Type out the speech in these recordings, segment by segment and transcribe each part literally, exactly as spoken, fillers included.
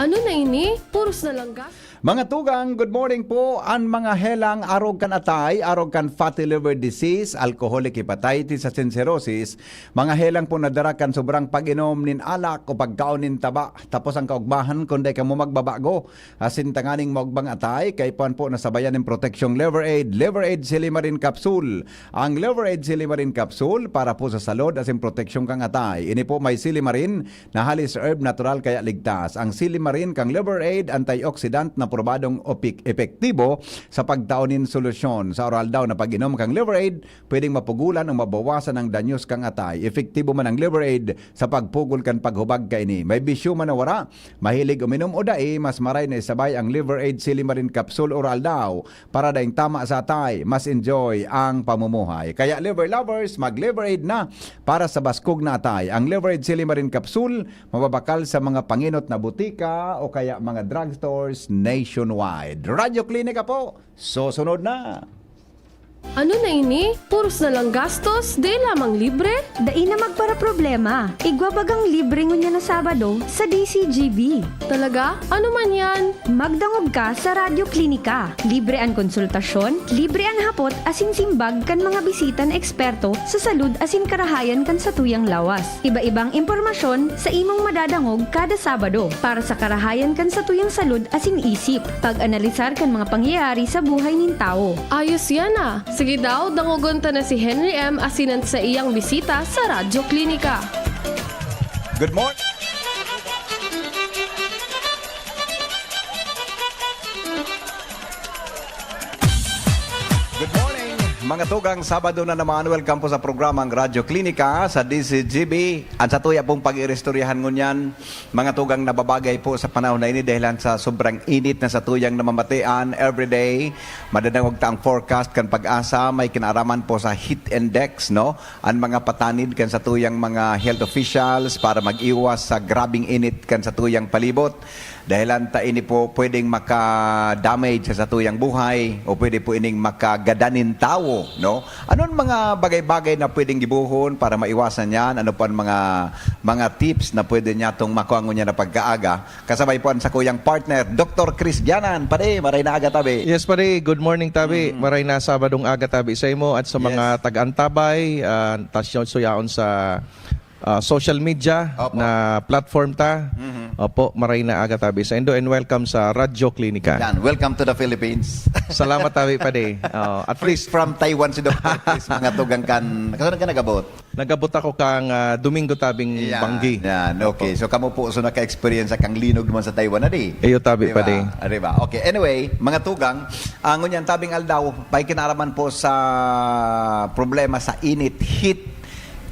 Ano na ini? Puros na lang gas? Mga tugang, good morning po. An mga helang arog kan atay, arog kan fatty liver disease, alcoholic hepatitis asin cirrhosis, mga helang po na dara kan sobrang pag-inom nin alak o pagkaon nin taba. Tapos an kaugmahan, kun dai kamo magbabago asin tanganing maogbang atay, kaipuhan po na sabayan nin proteksyong Liver Aid, Liver Aid Silimarin Capsule. Ang Liver Aid Silimarin Capsule para po sa salud asin proteksyon kan atay. Ini po may silimarin na halis herb natural kaya ligtas. Ang silimarin kan Liver Aid, antioxidant na probadong opik-, epektibo sa pagtao nin solusyon. Sa oral daw na pag-inom kan Liver Aid, pwedeng mapugulan o mabawasan ang danyos kan atay. Epektibo man ang Liver Aid sa pagpugol kan paghubag kaini. May bisyo man o wara, mahilig uminom o dai, mas maray na isabay ang Liver Aid Silimarin Capsule Oral daw para daing tama sa atay, mas enjoy ang pamumuhay. Kaya Liver Lovers, mag-Liver Aid na para sa baskog na atay. Ang Liver Aid Silimarin Capsule, mababakal sa mga pangenot na butika o kaya mga drugstores nationwide. Radyo Klinika po, susunod na! Ano na ini? Puros na lang gastos, dai lamang libre? Dai na magparaproblema. Igwa bagang libre ngunyan na Sabado sa D C G B. Talaga? Ano man yan? Magdangog ka sa Radyo Klinika. Libre an konsultasyon, libre an hapot asin simbag kan mga bisita na eksperto sa salud asin karahayan kan satuyang lawas. Iba-ibang impormasyon sa imong madadangog kada Sabado para sa karahayan kan satuyang salud asin isip. Pag-analisar kan mga pangyayari sa buhay nin tawo. Ayos yan, ah! Sige daw, dangogon ta na si Henry M asin an saiyang bisita sa Radyo Klinika. Good morning! Good morning! Mga tugang, Sabado na naman. Welcome po sa programang Radyo Klinika sa D C G B. An satuya pong pag-iristoryahan ngunyan, mga tugang, nababagay po sa panahon na ini dahilan sa sobrang init na satuyang namamatian everyday. Madadangog ta ang forecast kan PAGASA, may kinaaraman po sa heat index, no? An mga patanid kan satuyang mga health officials para mag-iwas sa grabing init kan satuyang palibot. Dahilan ta ini po pwedeng maka-damage sa satuyang buhay o pwede po ining makagadan nin tawo, no? Ano an mga bagay-bagay na pwedeng gibohon para maiwasan yan? Ano po an mga, mga tips na pwede niyatong makua ngunyan na pagkaaga? Kasabay po an sakuyang partner, Doktor Chris Gianan. Padi, maray na aga, tabi. Yes, padi. Good morning, tabi. Mm. Maray na Sabadong aga, tabi, sa imo at sa mga Yes. taga-antabay, ah, tas yung suyaon sa, ah, social media Opo. na platform ta. Mhm. Opo, maray na aga, tabi, sa indo, and welcome sa Radyo Klinika. Yan, welcome to the Philippines. Salamat, tabi, padi. Oh, at Free least from Taiwan si Doktor Chris, mga tugang kan. Kasan ka nagabot? Nagabot ako kang, ah, Domingo tabing Yan, banggi. yan. Okay. Opo. So, kamo po, so naka-experience kang linog naman sa Taiwan, adi? Iyo, tabi, Di ba? padi. Di ba? Okay. Anyway, mga tugang, ah, ngunyan tabing aldaw, may kinaraman po sa problema sa init, heat,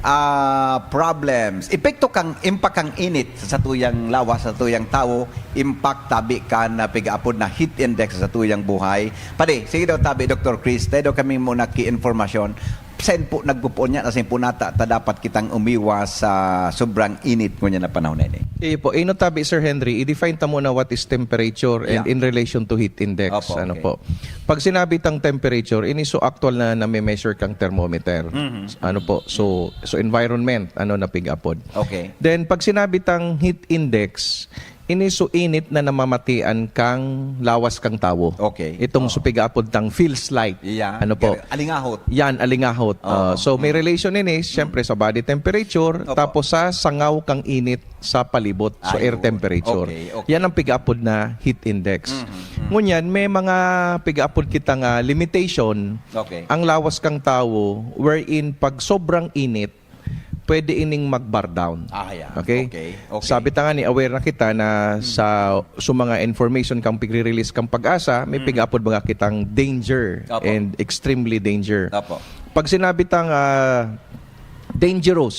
ah, problems. Epekto kang, impact kang init sa tuyang lawas, sa tuyang tawo, impact tabi kan, ah, pigaapod na heat index sa tuyang buhay. Padi, sige daw tabi, Doktor Chris, tayo daw kami muna ki-informasyon. Sain po nagpupuon niya, na sain po nata ta dapat kitang umiwas sa sobrang init ngunyan na panahon na ini? Iyo po. Ino tabi, Sir Henry, i-define ta muna what is temperature and Yeah. in relation to heat index. Opo, Ano okay. po? Pag sinabi tang temperature, ini so actual na nami-measure kang thermometer. Mhm. Ano po? So, so environment, ano na pig-apod. Okay. Then, pag sinabi tang heat index, ini so init na namamatian kang lawas kang tawo. Okay. Itong Oo. so pig-apod tang feels like. Yeah. Ano po? Alingahot. Yan, alingahot. Oo. Ah, so, may Mm. relation ini, Mm. siyempre, sa body temperature, Opo. tapos sa sangaw kang init sa palibot, so Ay, air oo. temperature. Okay, okay. Yan ang pig-apod na heat index. Mhm, mhm. Ngunyan, may mga pig-apod kitang, ah, limitation Okay. ang lawas kang tawo, wherein pag sobrang init, pwede ining mag-bar down. Ah, yeah. Okay? Okay, okay. Sabi ta nga ni, aware na kita na Mm. sa, sa mga information kang pigre-release kang PAGASA, may Mm. pig-apod mga kitang danger Opo. and extremely danger. Opo. Pag sinabi tang, ah, dangerous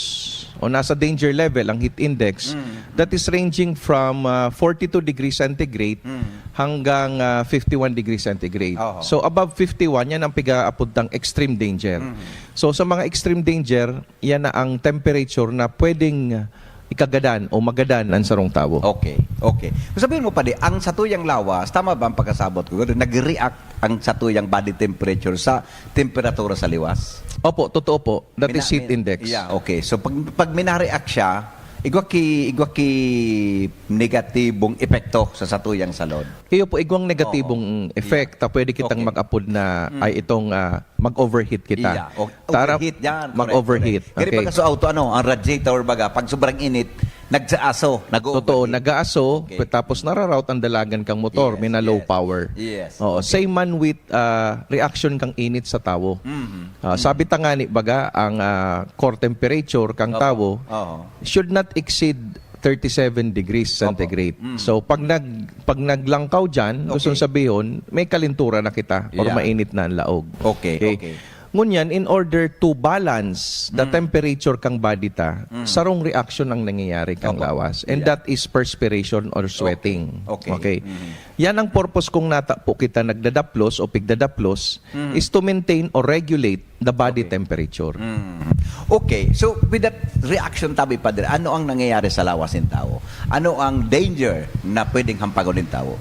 o nasa danger level ang heat index, Mm. that is ranging from, ah, forty-two degrees centigrade Mm. hanggang, ah, fifty-one degrees centigrade. Oho. So, above fifty-one, yan ang pig-aapod tang extreme danger. Mm. So, sa mga extreme danger, yan na ang temperature na pwedeng ikagadan o magadan ang sarong tawo. Okay, okay. Kung sabihin mo, padi, ang satuyang lawas, tama ba ang pagkasabot ko? Nag-react ang satuyang body temperature sa temperatura sa liwas? Opo, totoo po. That is Mina-, heat mi-, index. yeah, okay. So, pag, pag minareact siya, Igwa ki, igwa ki negatibong epekto sa satuyang salud. Iyo po, igwang negatibong Oo. effect Yeah. ta pwede kitang Okay. mag-apod na Mm. ay itong, ah, mag-overheat kita. Yeah. O-, Tara, overheat yan. Correct, mag-overheat. correct. Kaya Okay. pagka sa auto, ano, ang radiator, baga, pag sobrang init, nagsaaso, nag-overheat. Totoo, nag-aaso, Okay. tapos nararaot ang dalagan kang motor, Yes, may na low yes. power. Yes. Oo, Okay. same man with, ah, reaction kang init sa tawo. Mhm. Ah, Mhm. sabi ta nga ni, baga, ang, ah, core temperature kang Opo. tawo Oo. should not exceed thirty-seven degrees Opo. centigrade. Mm. So, pag nag-, pag naglangkaw dyan, gusto Okay. sabihon, may kalintura na kita or Yeah. mainit na ang laog. Okay, Okay. okay. Ngunyan, in order to balance the Mm. temperature kang body ta, Mm. sarong reaction ang nangyayari kang Opo. lawas. And Yeah. that is perspiration or Okay. sweating. Okay. Okay. Mhm. Yan ang purpose kung nata po kita nagdadaplos o pigdadaplos, Mhm. is to maintain or regulate the body Okay. temperature. Mm. Okay. So, with that reaction, tabi, Padre, ano ang nangyayari sa lawas ng tao? Ano ang danger na pwedeng hampagon ng tao?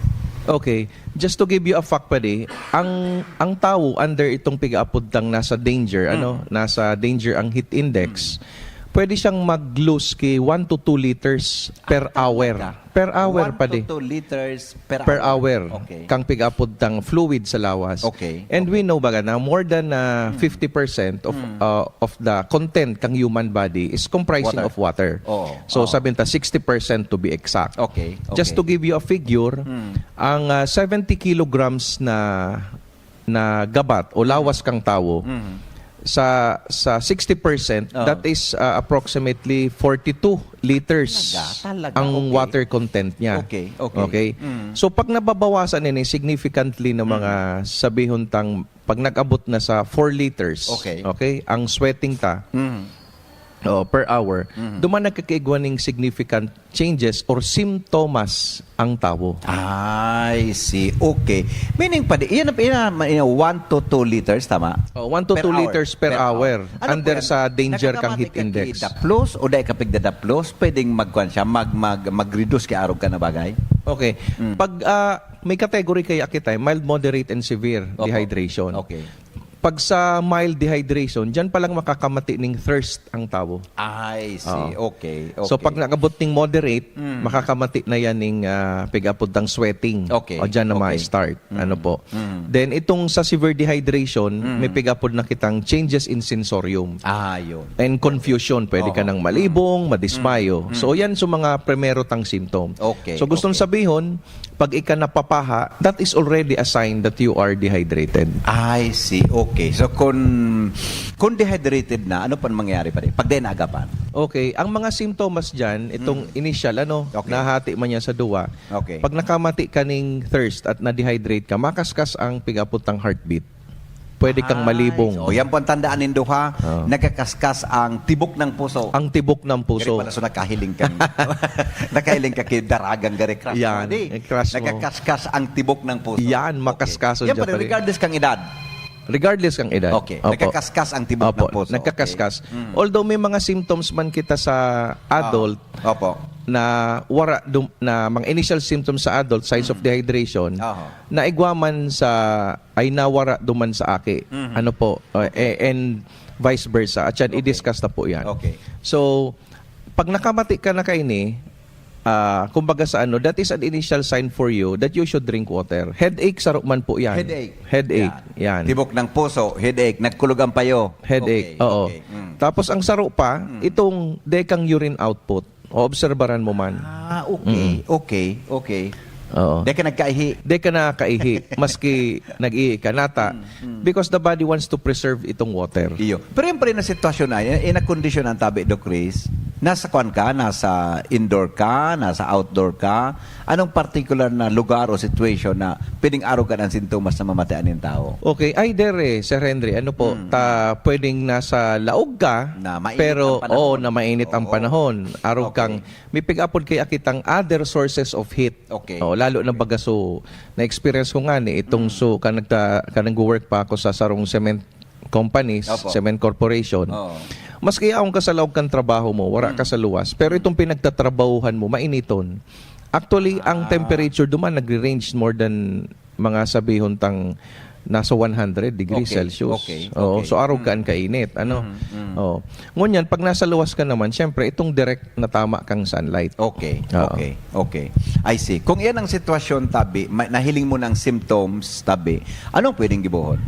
Okay. Just to give you a fact, Padi, ang, ang tao under itong pigaapod tang nasa danger, ano, Mm. nasa danger ang heat index, Mm. pwede siyang mag-lose ki one to two liters per Ah, hour. talaga? Per hour, One to Padi. two liters per Per hour. hour. Okay. Kang pigaapod tang fluid sa lawas. Okay. And Okay. we know, baga, na more than, ah, Mm. fifty percent of, Mm. ah, of the content kang human body is comprising Water. of water. Oo. So, Oo. sabi nita, sixty percent to be exact. Okay. Just Okay. to give you a figure, Mm. ang, ah, seventy kilograms na, na gabat o lawas kang tawo, Mm. sa, sa sixty percent, Oo. that is, ah, approximately forty-two liters Talaga? Talaga? ang Okay. water content niya. Okay, okay. Okay? Mm. So, pag nababawasan ini significantly ng mga Mm. sabihon tang, pag nag-abot na sa four liters, Okay. okay, ang sweating ta, Mm. oh, per hour, Mm. duman nagkakaigwa ning significant changes or simptomas ang tawo. I see. Okay. Meaning, Padi, yan, yan, yan, one to two liters, tama? Oh, one to Per two hour. liters per Per hour. hour. Ano Under po yan? sa danger kang Nakakamati heat ka index. ki daplos o dai ka pigdadaplos, pwedeng magkuan siya, mag-, mag-, mag-reduce ki arog ka na bagay? Okay. Mm. Pag, ah, may category kaya kita, eh, mild, moderate, and severe Opo. dehydration. Okay. Pag sa mild dehydration, diyan pa lang makakamati ning thirst ang tawo. I see. Oo. Okay, So, okay. pag nag-abot ning moderate, Mm. makakamati na yan ning, ah, pig-apod tang sweating. Okay, O, diyan na okay. ma-start. Mm. Ano po? Mm. Then, itong sa severe dehydration, Mm. may pig-apod na kitang changes in sensorium. Ah, yun. And confusion. Pwede ka Oo. nang malibong, Mm. madismayo. Mm. So, yan sa mga primero tang symptom. Okay, So, gustong okay. sabihon, pag ika napapaha, that is already a sign that you are dehydrated. I see. Okay. So, kung, kung dehydrated na, ano pang mangyayari, Padi? Pag di naagapan? Okay. Ang mga simptomas dyan, itong Mm. initial, ano, Okay. nahati man yan sa duwa. Okay. Pag nakamati ka ning thirst at na-dehydrate ka, makaskas ang pig-apod tang heartbeat. Pwede kang Ay, malibong. so, yan po ang tandaan nindo, ha? Oo. Nagkakaskas ang tibok ng puso. Ang tibok ng puso. Gari pala, so nakahiling ka. Nakahiling ka kay Daragang gari, crush Yan, mo, di? eh, crush mo. Nagkakaskas ang tibok ng puso. Yan, Okay. makaskas Yan siya, pala, pare. regardless kang edad. Regardless kang edad. Okay. Opo. Nagkakaskas ang tibok Opo, ng puso. nagkakaskas. Okay. Mm. Although may mga symptoms man kita sa adult, Ah, opo. na wara dum-, na mga initial symptoms sa adult, signs of Mm. dehydration, Aha. na igwa man sa, ay nawara duman sa aki. Mhm. Ano po, uh, Okay. eh, and vice versa. At yan, Okay. i-discuss na po yan. Okay. So, pag nakamati ka na kaini, ah, kumbaga sa ano, that is an initial sign for you that you should drink water. Headache, saro man po yan. Headache. Headache, Yan. yan. Tibok ng puso, headache, nagkulog ang payo. Headache, Okay, oo. okay. Mm. Tapos ang saro pa, Mm. itong dekang urine output. Oobserbaran mo man. Ah, okay, Mm. okay, okay. Oo. Di ka nagkaihi. Di ka nakakaihi, maski nag-ihi ka, nata. Mm, mm. Because the body wants to preserve itong water. Iyo. Pero yung pa rin na sitwasyon na, in a condition ang tabi, Doc Chris, nasa kwan ka, nasa indoor ka, nasa outdoor ka, anong particular na lugar o situation na pwedeng arog ka ng sintomas na mamatian ng tao? Okay, either eh, Sir Henry, ano po, Mm. ta, pwedeng nasa laog ka, Na mainit pero, ang panahon. oo, na mainit ang Oo. panahon. Arog Okay. kang, may pig-apod kay akitang other sources of heat. Okay. Oh, lalo na baga so, na-experience ko nga ni itong Mm. so, ka nagta-, ka nag-work pa ako sa sarong cement companies, Opo. cement corporation. Oo. Maski yaon ka sa laog kan trabaho mo, wara ka Mm. sa luwas, pero itong pinagtatrabahuhan mo, mainiton. Actually, ang Ah. temperature duman nagre-range more than mga sabihon tang nasa one hundred degrees Okay, Celsius. okay, Oo, okay. so arog Mm. kaan kainit, ano? Mm, mm. Oo. Ngunyan, pag nasa luwas ka naman, syempre, itong direct na tama kang sunlight. Okay, Oo. okay, okay. I see. Kung iyan ang sitwasyon, tabi, ma- nahiling mo ng symptoms, tabi, anong pwedeng gibohon?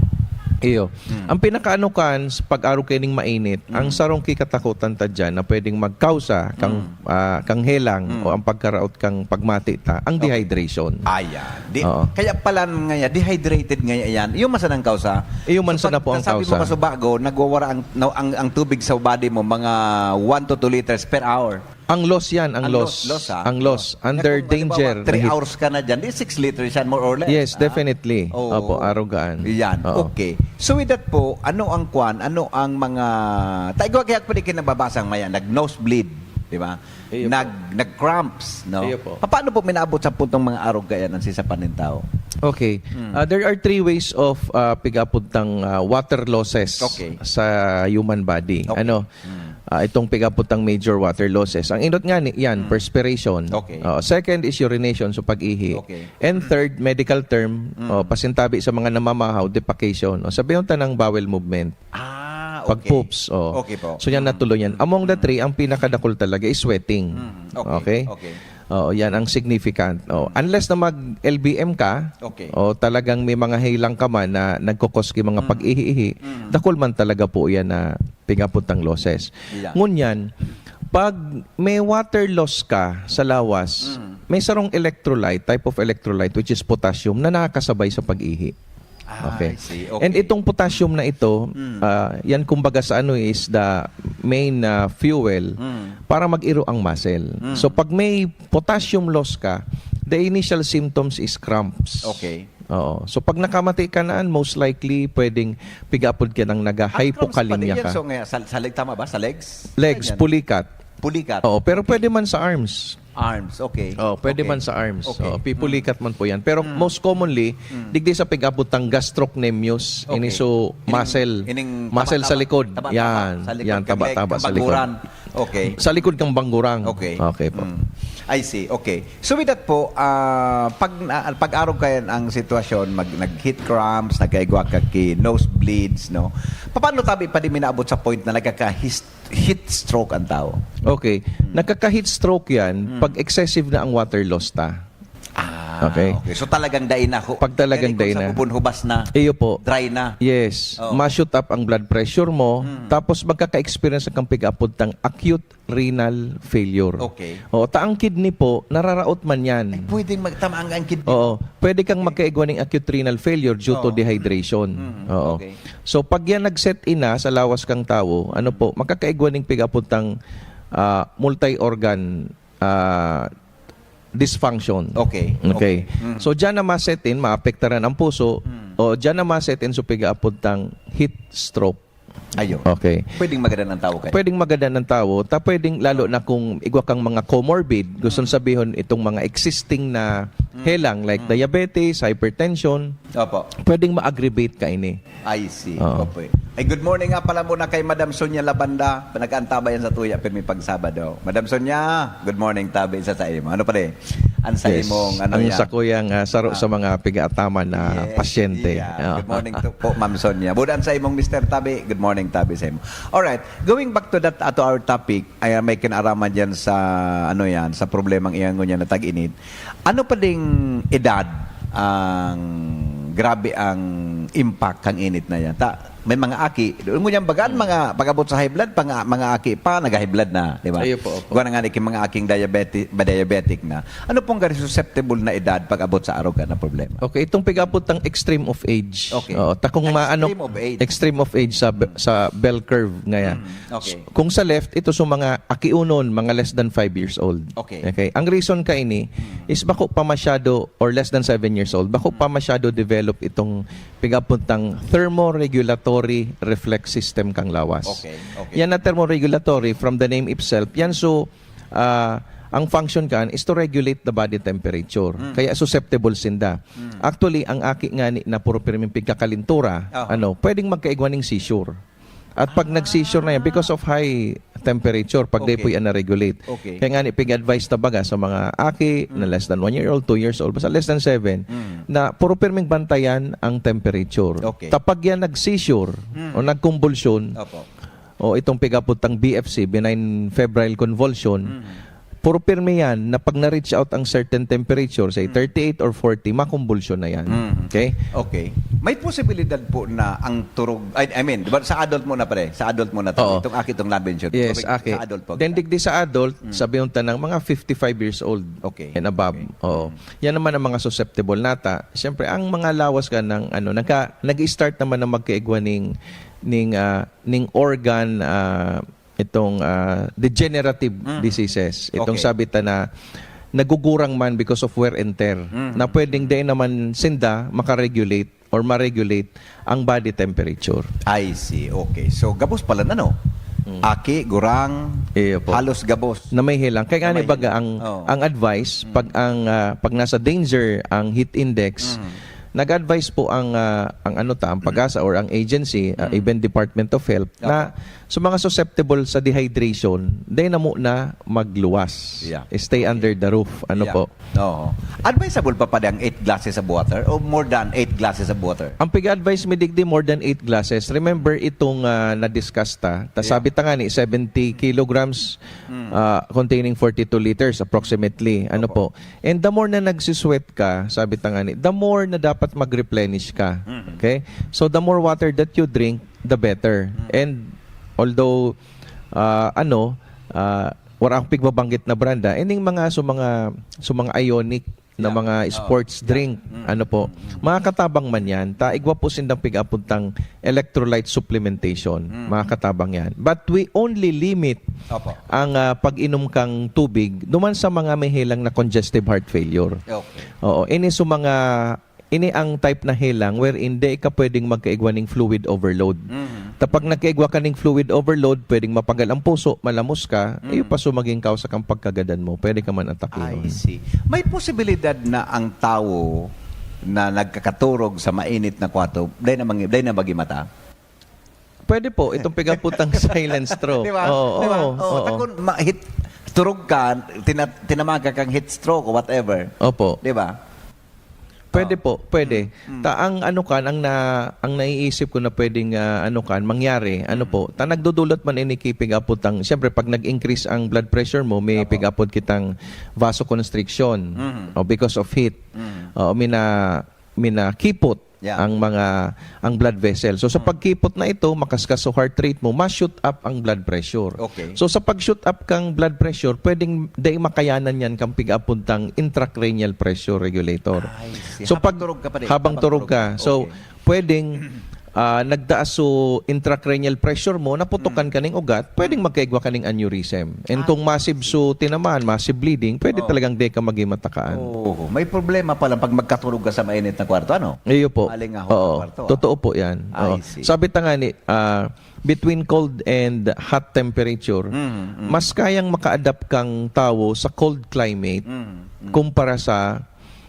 Iyo. Mm. Ang pinakaano kan sa pag-arog kaining mainit, Mm. ang sarong kikatakotan ta dyan na pwedeng magkausa kang, Mm. ah, kang helang Mm. o ang pagkaraot kang pagmati ta, ang Okay. dehydration. Ayan. Di, Oo. Kaya pala nga, dehydrated nga yan. Yung masanang kausa. Iyo man sana po ang Sabi mo kausa. kasubago, nagwawara ang, no, ang, ang tubig sa body mo, mga one to two liters per hour. Ang loss yan, ang, Ang loss. loss, loss, ah. Ang loss. Na Under kung, halimbawa, danger. three na hit- hours ka na dyan, di six liters yan, more or less. Yes, Ah. definitely. Oo. Opo, arogaan. Yan. Oo. Okay. So with that po, ano ang kwan? Ano ang mga... Taigwa kaya pwede kinababasang maya, nag-nosebleed, di ba? Iyo po. Nag, nag-cramps, no? Iyo po. Pa-, paano po minabot sa puntong mga arog kaya ng sisapan ng tao? Okay. Mm. Uh, there are three ways of uh, pigapuntang uh, water losses Okay. sa human body. Okay. Ano? Mm. Ah, itong pigapuntang major water losses. Ang inot nga ni, yan, Mm. perspiration. Okay. Oh, second is urination, so pag-ihi. Okay. And third, medical term, Mm. oh, pasintabi sa mga namamahaw, defecation. Oh, sabihin ta ng bowel movement. Ah, okay. Pag-poops. Oh. Okay po. So yan, Mm. natuloy yan. Among the three, ang pinakadakul talaga is sweating. Mm. Okay. Okay? Okay. Oo, yan ang significant. Oh, unless na mag-L B M ka, Okay. o talagang may mga helang ka man na nagkokos ki mga Mm. pag-ihi-ihi, Mm. dakul man talaga po yan na pigapuntang losses. Yeah. Ngunyan, pag may water loss ka sa lawas, Mm. may sarong electrolyte, type of electrolyte, which is potassium, na nakakasabay sa pag-ihi. Ah, Okay. I see. Okay. And itong potassium na ito, Mm. ah, yan kumbaga sa ano is the main ah, fuel Mm. para mag-iro ang muscle. Mm. So pag may potassium loss ka, the initial symptoms is cramps. Okay. Oo. So pag nakamati ka na, most likely pwedeng pigapod ka ng Ang cramps naga-hypokalemia pati yan, ka. So, nga, sa, sa leg, tama ba? Sa legs? Legs, Ganyan. pulikat. Pulikat. Oo, pero Okay. Pwede man sa arms. Arms, okay. Oh, pwede Okay. man sa arms. Okay. Oh, pipulikat man po yan. Pero Mm. most commonly, Mm. digdi sa pig-abot ng gastrocnemius, Okay. ini so Ining- muscle, ining muscle sa taba-taba, likod. taba-taba, Yan, sa likod yan, kang leg, taba-taba kang sa likod. bangguran. Okay. Sa likod kang bangurang. Okay. Okay po. Mm. I see. Okay. So with that po, ah, pag na, pag-arog kayo ang sitwasyon, mag, nag-heat cramps, nagkaigwa ka ki nosebleeds, no? Paano tabi pa di minaabot sa point na nagkaka-heat stroke ang tao? Okay. Nagkaka-heat stroke yan Mm. pag excessive na ang water loss ta. Ah, Okay. okay. So talagang dai na ho. Pag talagang Kani kung dai sa na. bubon hubas na. Iyo po. Dry na. Yes. Oo. Ma-shoot up ang blood pressure mo, Mm. tapos magkaka-experience kang pig-apod tang acute renal failure. Okay. O, ta ang kidney po, nararaot man yan. Ay, pwedeng magtama ang, ang kidney. Oo. Pwede kang magkaigwa ng acute renal failure due to Oo. dehydration. Mm, Oo. okay. So, pag yan nag-set in na sa lawas kang tawo, ano po, magkakaigwa ng pig-apod tang ah, multi-organ ah, dysfunction. Okay. Okay. Mm. So, dyan na ma-set in, maapektaran ang puso, Mm. o dyan na ma-set in, so pig-apod tang heat stroke. Ayo. Okay. Pwedeng magadan ang tao kaya? Pwedeng magadan ng tao, ta pwedeng lalo na kung igwa kang mga comorbid, gusto Mm. sabihin itong mga existing na Mm. helang like Mm. diabetes, hypertension, Opo. pwedeng ma-aggravate ka ini. I see. Oo. Opo. Ay, good morning nga pala muna kay Madam Sonia Labanda. Nag-antaba yan sa tuya, pirmi pag Sabado. Madam Sonia, good morning, tabi sa sa imo. Ano pa rin? Ang sa Yes. imong, ano Ang yan? Sa kuyang ah, saro Ah. sa mga pigaataman na Yes, pasyente. yeah. Ah. Good morning to po, Ma'am Sonia. Budan sa imong Mister Tabi, good morning, Tabi sa imo. Alright, going back to that, to our topic, ay may kinaraman dyan sa, ano yan, sa problemang iyan ngunyan na tag-init. Ano pa ding edad ang grabe ang impact kang init na yan? Ta, may mga aki, ngunyan bagaan, mga pag-abot sa high blood, pang, mga aki pa, nag-high blood na, di ba? Ayo po, opo. Gawa na nga ni mga aking diabetic, ba diabetic na. Ano pong gari susceptible na edad pag-abot sa arog na problema? Okay, itong pig-apod tang extreme of age. Okay. Oo, ta kung maano Extreme of age. Extreme of age sa be- sa bell curve nga yan. Mm, okay. Kung sa left, ito sa mga akiunon, mga less than five years old. Okay. Okay. Ang reason ka ini is bako pa masyado, or less than seven years old, bako pa masyado develop itong pig-apod tang thermoregulatory reflex system kang lawas. Okay, okay. Yan na thermoregulatory, from the name itself, yan so ah, ang function kan is to regulate the body temperature. Mm. Kaya susceptible sinda. Mm. Actually, ang aki nga ni na puro pirming pigkakalintura, Ah. ano, pwedeng magkaigwa ning seizure. At pag nag-seizure na yan, because of high temperature pag dai Okay. po yan na-regulate. Okay. Kaya nga ni, pig-advise ta baga sa mga aki na less than one year old, two years old, basta less than seven, Mm. na puro pirming bantayan ang temperature. Okay. Kapag yan nag-seizure Mm. o nagkumbulsyon, Opo. o itong pig-apod tang B F C, benign febrile convulsion, Mm. puro pirmi yan na pag na-reach out ang certain temperature, say Mm. thirty-eight or forty, makumbulsyon na yan. Mm. Okay? Okay. May posibilidad po na ang turog, I, I mean, di ba, sa adult muna pare, sa adult muna tayo. Oo. Itong aki itong na-mention. Yes, Pero aki. Sa adult po. Then digdi sa adult, Mm. sabi ta ng mga fifty-five years old Okay. and above. Okay. Oo. Mm. Yan naman ang mga susceptible nata. Siyempre, ang mga lawas ka ng ano, nagka, nag-start naman na magkaigwa ning, ning, ah, ning organ, ah, itong ah, degenerative Mm. diseases. Itong Okay. sabi ta na nagugurang man because of wear and tear. Mm. Na pwedeng dai naman sinda makaregulate or ma-regulate ang body temperature. I see. Okay. So, gabos pala na, no? Mm. Aki, gurang, Iyo po. halos gabos. Na may hilang. Kaya nga Na may ni baga hilang. ang, Oo. ang advice, Mm. pag ang, ah, pag nasa danger ang heat index, Mm. nag-advise po ang, ah, ang ano ta, ang PAGASA or ang agency, ah, Mm. even Department of Health, na sa mga susceptible sa dehydration, dai na muna magluwas. Yeah. Stay under the roof. Ano Yeah. po? Oo. Advisable pa pala ang eight glasses of water o more than eight glasses of water? Ang pig-advise mi digdi more than eight glasses. Remember itong ah, na-discuss ta? Ta Yeah. sabi ta nga ni seventy kilograms Mm. ah, containing forty-two liters approximately. Ano Opo. po? And the more na nagsisweat ka, sabi ta nga ni, the more na dapat mag-replenish ka. Mhm. Okay? So the more water that you drink, the better. Mhm. And although ah, ano, ah, wala akong pigbabanggit na branda, ining mga so mga so mga ionic na Yeah. mga Oo. sports Yeah. drink, Mm. ano po, Mm. makakatabang man yan. Ta igwa po sindang pig-apod tang electrolyte supplementation. Mm. Makakatabang yan. But we only limit Opo. ang ah, pag-inom kang tubig duman sa mga may helang na congestive heart failure. Okay. Oo, ini so mga ini ang type na helang wherein di ka pwedeng magkaigwa ning fluid overload. Mhm. Tapag nagkaigwa ka ning fluid overload, pwedeng mapagal ang puso, malamos ka, Mm. iyo pa so maging kausa kang pagkagadan mo. Pwede ka man I atakihon. see. May posibilidad na ang tawo na nagkakaturog sa mainit na kwarto, dai na mangi-, dai na magimata? Pwede po, itong pig-apod tang silent stroke. Di ba? Oo, Di ba? oo, Oo, oo. ta kun ma-, hit, turog ka, tina, tinamaga ka kang heat stroke o whatever. Opo. Di ba? Pwede Oo. po, pwede. Mm, mm. Ta ang ano kan, ang na ang naiisip ko na pwedeng ah, ano kan mangyari, ano Mm. po, ta nagdudulot man ini ki pig-apod tang, siyempre pag nag-increase ang blood pressure mo, may Apo. pig-apod kitang vasoconstriction. Mhm. O because of heat. Mm. O mina minakipot Yeah. ang mga ang blood vessel. So sa Mm. pagkipot na ito, makaskas so heart rate mo, ma-shoot up ang blood pressure. Okay. So sa pag-shoot up kang blood pressure, pwedeng dai makayanan yan kang pig-apod tang intracranial pressure regulator. I see. So, Habang pag- turog ka pa rin. habang turog ka. So, Okay. pwedeng ah, nagtaas so intracranial pressure mo, naputukan Mm. ka ning ugat, pwedeng magkaigwa ka ning aneurysm. And Ah, kung massive so tinamaan, massive bleeding, pwede Oh. talagang di ka magimatakaan. Oo. May problema pala pag magkaturog ka sa mainit na kwarto, ano? Iyo po. Aling nga Oo. kwarto, ah. Totoo po yan. I Oo. see. Sabi ta nga ni, ah, between cold and hot temperature, Mm, mm. mas kayang maka-adapt kang tawo sa cold climate Mm, mm. kumpara sa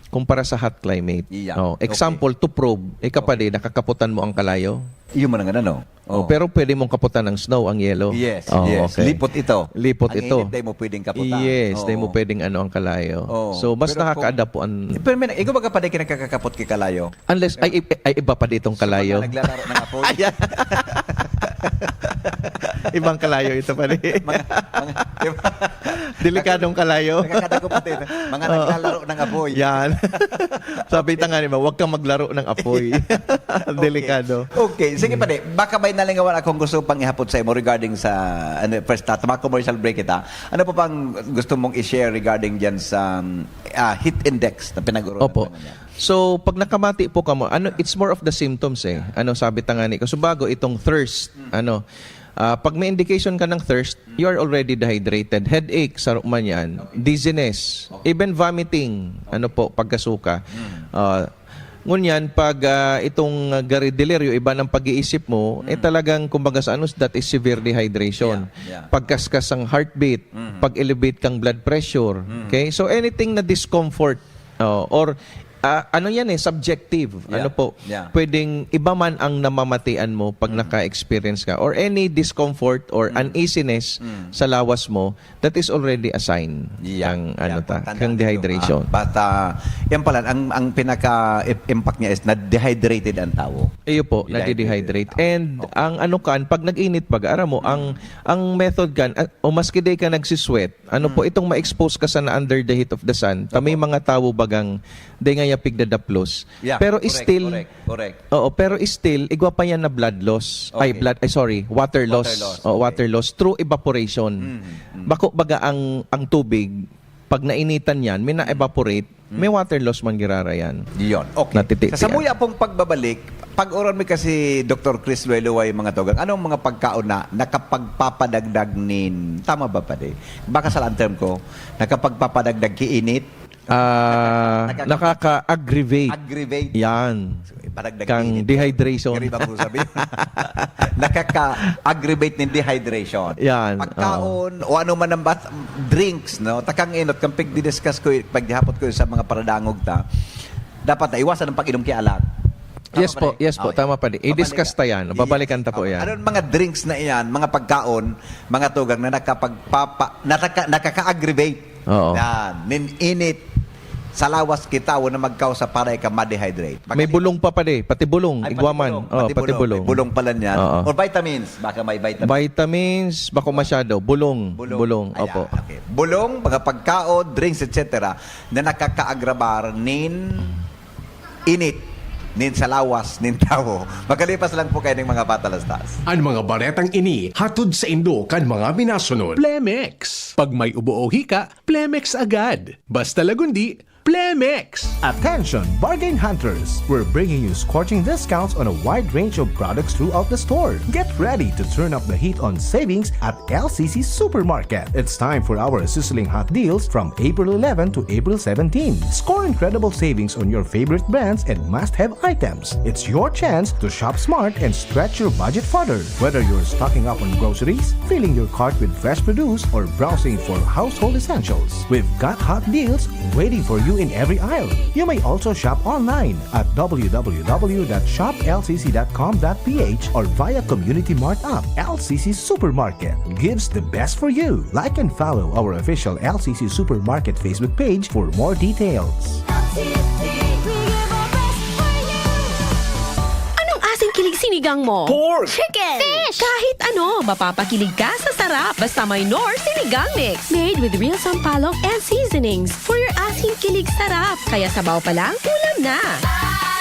kumpara sa hot climate. Yeah. Oh, example, to probe, ikaw pa di, nakakaputan mo ang kalayo? Iyo man ang ano. Oh, pero pwede mong kaputan ng snow ang yelo. Yes, Oh, yes. Okay. Lipot ito. Lipot Ang ito. Init, di mo pwedeng kaputan. Yes, di Oo. mo pwedeng ano ang kalayo. Oo. So, mas Pero kung- nakakaadapuan. Pero may, ikaw baga pa di kinakakapot kay kalayo? Unless, ay, ay, ay, iba pa ditong kalayo. Sa mga naglalaro ng apoy. Ayan. Ibang kalayo ito pa di. Mga, mga, di ba? Delikadong kalayo. Nakakadako pa din. Mga Oo. naglalaro ng apoy. Yan. Sabi ta nga ni ba, huwag kang maglaro ng apoy. Delikado. Okay. Sige pa di. Baka may nalingawan akong gusto pang ihapot sa imo regarding sa, ano, first, ta, tama, commercial break kita. Ano pa pang gusto mong i-share regarding dyan sa um, ah, heat index na pinag-urulan Opo. naman yan? So, pag nakamati po kamo, ano, it's more of the symptoms eh. Ano, sabi ta nga ni, kasubago itong thirst, ano, ah, pag may indication ka ng thirst, you are already dehydrated. Headache, saro man yan. Dizziness, even vomiting, ano po, pagkasuka. Ah, ngunyan, pag ah, itong ah, gari delirio, iba ng pag-iisip mo, eh talagang, kumbaga sa ano, that is severe dehydration. Yeah, yeah. Pagkaskas ang heartbeat, Mhm. pag-elevate kang blood pressure. Mhm. Okay? So, anything na discomfort, oh, or Ah, ano yan eh, subjective. Yeah. Ano po? Yeah. Pwedeng iba man ang namamatian mo pag Mm. naka-experience ka or any discomfort or Mm. uneasiness Mm. sa lawas mo, that is already a sign Yeah. ng Yeah. ano ta, Tanda ng nito, dehydration. ah, basta, yan pala, ang, ang pinaka-impact niya is na-dehydrated ang tao. Iyo po, Dehydrated. nadidehydrate. And Okay. ang ano kan, pag nag-init pag aram mo, ang ang method kan, ah, o maski di ka nagsisweat, ano po, Mm. itong ma-expose ka sana under the heat of the sun, ta may Opo. mga tawo bagang di nga yapig dadaplos. Yeah, Pero correct, still, correct, correct. Oo, pero still, igwa pa yan na blood loss. Ay, Okay. blood, ay sorry, water loss. Water loss, O, okay. water loss through evaporation. Mm, mm. Bako baga ang ang tubig, pag nainitan yan, may na-evaporate, Mm. may water loss man girara yan. Yun. Okay. Natiti- Sa samuya pong pagbabalik, pag-oran mi kasi Doktor Chris Lueluway, mga tugang, anong mga pagkaon na nakapagpapadagdag nin, tama ba, padi? Baka sa ang term ko, nakapagpapadagdag kiinit? Ah, Nakaka- nakaka-aggravate. Aggravate. Yan. Padagdag Kang kiinit. dehydration. Kari ba ko sabi? Nakaka-aggravate nin dehydration. Yan, Pagkaon, o ano man ang bat-, drinks, no? Takang inot, kang pigdi-discuss ko, paghihapot ko sa mga paradangog ta, dapat na iwasan ang pag-inom ki alak. Tama Yes ba, po, Re? yes po, Okay. tama pa di. I-discuss Babalik- ta yan. Yes. Babalikan ta po Okay. yan. Anong mga drinks na iyan, mga pagkaon, mga tugang na nakapagpapa, nakaka, nakaka-aggravate Oo. na nin init sa lawas ki tawo na magkausa para ika ma-dehydrate? May Makalipas- bulong pa pa di, pati bulong, Ay, pati igwa man. bulong, Oh, pati pati bulong. bulong. May bulong pala niyan. Oo. Or vitamins, baka may vitamins. Vitamins, bako masyado. Bulong. Bulong. Bulong. Ayan, Opo. Okay. Bulong, mga pagkaon, drinks, et cetera na nakakaagrabar nin init nin sa lawas nin tawo. Makalipas lang po kayo ng mga patalastas. Ang mga baretang ini hatod sa indo kan mga minasunod. Plemex. Pag may ubo o hika, Plemex agad. Basta lagundi, Plemex. Attention, bargain hunters! We're bringing you scorching discounts on a wide range of products throughout the store. Get ready to turn up the heat on savings at L C C Supermarket. It's time for our sizzling hot deals from April eleven to April seventeen. Score incredible savings on your favorite brands and must-have items. It's your chance to shop smart and stretch your budget further. Whether you're stocking up on groceries, filling your cart with fresh produce, or browsing for household essentials, we've got hot deals waiting for you in every aisle. You may also shop online at w w w dot shop l c c dot com dot p h or via Community Mart app. L C C Supermarket gives the best for you. Like and follow our official L C C Supermarket Facebook page for more details. Anong asing kilig sinigang mo? Pork! Chicken! Fish! Kahit ano, mapapakilig ka sa sarap. Basta may Knorr Sinigang Mix. Made with real sampalok and seasonings. For your asing kilig sarap. Kaya sabaw pa lang, ulam na.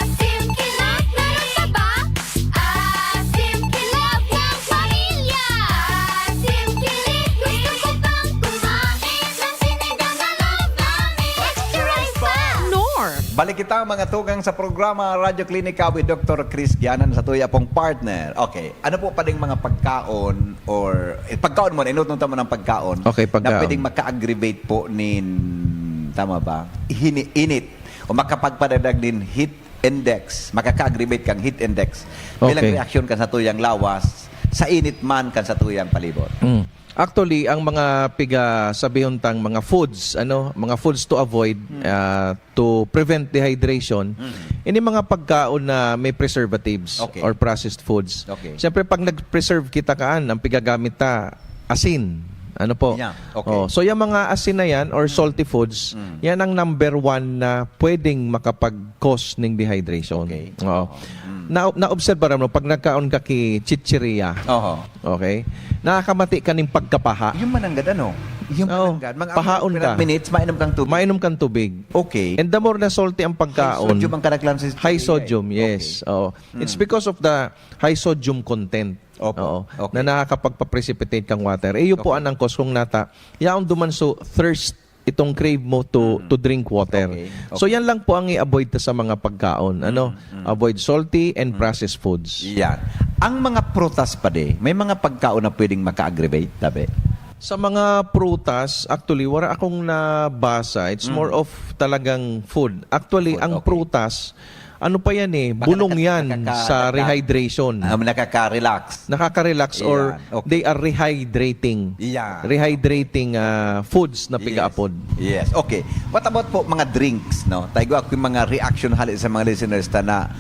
Asim kilig na saba. Asim kilig ng pamilya. Asim kilig, gusto ko pang kumain ng sinigang na love namin. Extra rice pa! Knorr! Balik kita, mga tugang, sa programa Radyo Klinika with Doktor Chris Gianan, sa tuya pong partner. Okay, ano po pa ding mga pagkaon or, eh, pagkaon mo, inutong tama ng pagkaon Okay, pagkaon. na pwedeng maka-aggravate po nin, tama ba? Hini, init o makapagpadagdag nin heat index, makaka-aggravate kang heat index bilang Okay. reaksyon kan sa tuyang lawas, sa init man kan sa tuyang palibot. Mm. Actually, ang mga piga, sabihon tang mga foods, ano, mga foods to avoid, ah, to prevent dehydration, ini mga pagkaon na may preservatives Okay. or processed foods. Okay. Siyempre, pag nag-preserve kita kaan, ang pigagamit ta, asin. Ano po? Yeah, okay. Oh, so, yung mga asin na yan or salty foods, yan ang number one na pwedeng makapag-cause ng dehydration. Okay. Oo. Na, naobserbaran mo, pag nagkaon ka ki chichirya, Oho. okay? Nakakamati ka ning pagkapaha. Yung mananggad, ano? Yung Oo. mananggad. Mga Pahaon after ka. Minutes, mainom kang tubig. Mainom kang tubig. Okay. And the more na salty ang pagkaon, High sodium ang karaklan sa high sodium, yes. Oo. It's because of the high sodium content. Opo. Oo. Okay. Na nakakapagpa-precipitate kang water. Eh, yun po Okay. anang cause kung nata, yaon duman so thirst itong crave mo to to drink water. Okay. So Okay. Yan lang po ang i-avoid ta sa mga pagkaon, ano? Avoid salty and processed foods. Yan. Ang mga prutas pa di, may mga pagkaon na pwedeng maka-aggravate, tabi? Sa mga prutas, actually, wala akong nabasa. It's more of talagang food. Actually, Food, ang okay. prutas, ano pa yan eh, Baka bulong naka- yan nakaka- sa naka- rehydration. Um, nakaka-relax. Nakaka-relax or Yan, okay. they are rehydrating. Yan. Rehydrating, ah, foods na Yes. pigaapod. Yes. Okay. What about po mga drinks, no? Tayo ako yung mga reaction hali sa mga listeners ta na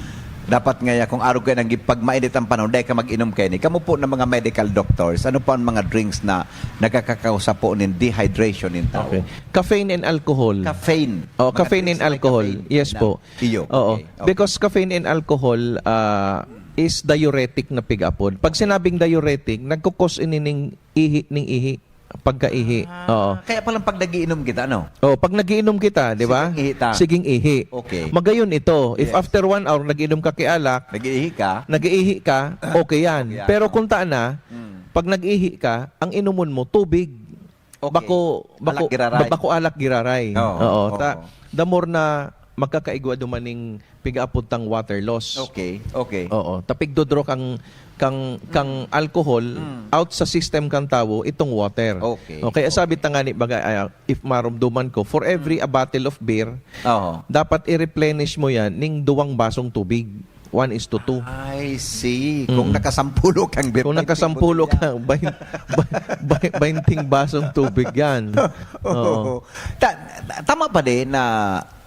dapat nga ya, kung arog ka nang pag mainit ang panahon, dahil ka mag-inom kayo ni. Kamo po ng mga medical doctors, ano po ang mga drinks na nakakakausa po ng dehydration ng tao? Okay. Caffeine and alcohol. Caffeine. Oh, Mga caffeine drinks and na may alcohol. caffeine Yes na po. iyo. Oo. Okay, okay. Because caffeine and alcohol, ah, is diuretic na pigaapod. Pag sinabing diuretic, nagkukos ini ning ihi, ning ihi, pagkaihi. Ah, Oo. Kaya palang pag nagiinom kita, no? Oh, pag nagiinom kita, di ba? Siging ihi ta. Siging ihi. Okay. Magayon ito. If Yes. after one hour, nagiinom ka kay alak, Nag-iihi ka? nag-iihi ka, okay yan. Okay yan, Pero no? kung taan na, Mm. pag nag-ihi ka, ang inumon mo, tubig. Okay. Bako, bako, Alak giraray. ba-, bako alak giraray. Oo, Oo, oo. ta-, the more na magkakaigwa duman ning pigaapod tang water loss. Okay, okay. Oo, ta pigdo-draw kang, kang, kang Mm. alcohol Mm. out sa system kang tawo, itong water. Okay, Okay, okay. sabi ta nga ni baga, ah, if marumduman ko, for every Mm. a bottle of beer, Oo. dapat i-replenish mo yan ning duwang basong tubig. One is to two. I see. Kung Mm. nakasampulo kang beer, Kung bainting nakasampulo botelya. ka, bain-, bain-, bain-, bainting basong tubig yan. Oo. Oo. Ta-, ta-, tama pa din na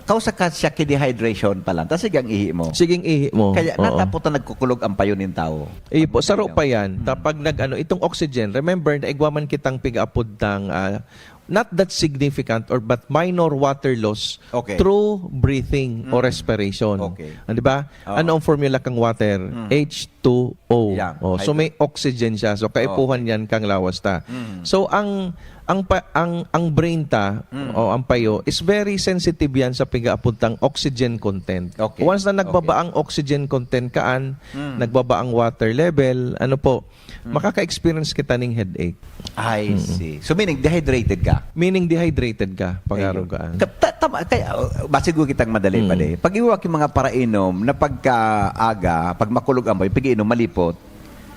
kausa ka siya ki dehydration pa lang, tas sige ang ihi mo. Sige ang ihi mo. Kaya Oo. natapot na nagkukulog ang payo nin tao. Iyo po, Pag saro nagkainom. pa yan. Ta Mm. pag nag-ano, itong oxygen, remember, naigwa man kitang pigaapod tang, ah, not that significant or but minor water loss Okay. through breathing or Mm. respiration. Okay. Ah, di ba? Oo. Ano ang formula kang water? Mm. H two O. Yeah, Oh, so hydro- may oxygen siya. So kaipuhan Okay. yan kang lawas ta. Mm. So ang ang pa, ang ang brain ta Mm. o ang payo is very sensitive yan sa pigaapod tang oxygen content. Okay. Once na nagbaba Okay. ang oxygen content kaan, Mm. nagbaba ang water level, ano po, Mm. makaka-experience kita ning headache. I Mm. see. So, meaning, dehydrated ka? Meaning, dehydrated ka, Ayun. pag-arog ka. Ka-, ta-, tama, kaya, uh, basigo kitang madali Mm. pa di. Pag iwak yung mga parainom na pagkaaga, pag makulog ang boy, pag-iinom, malipot.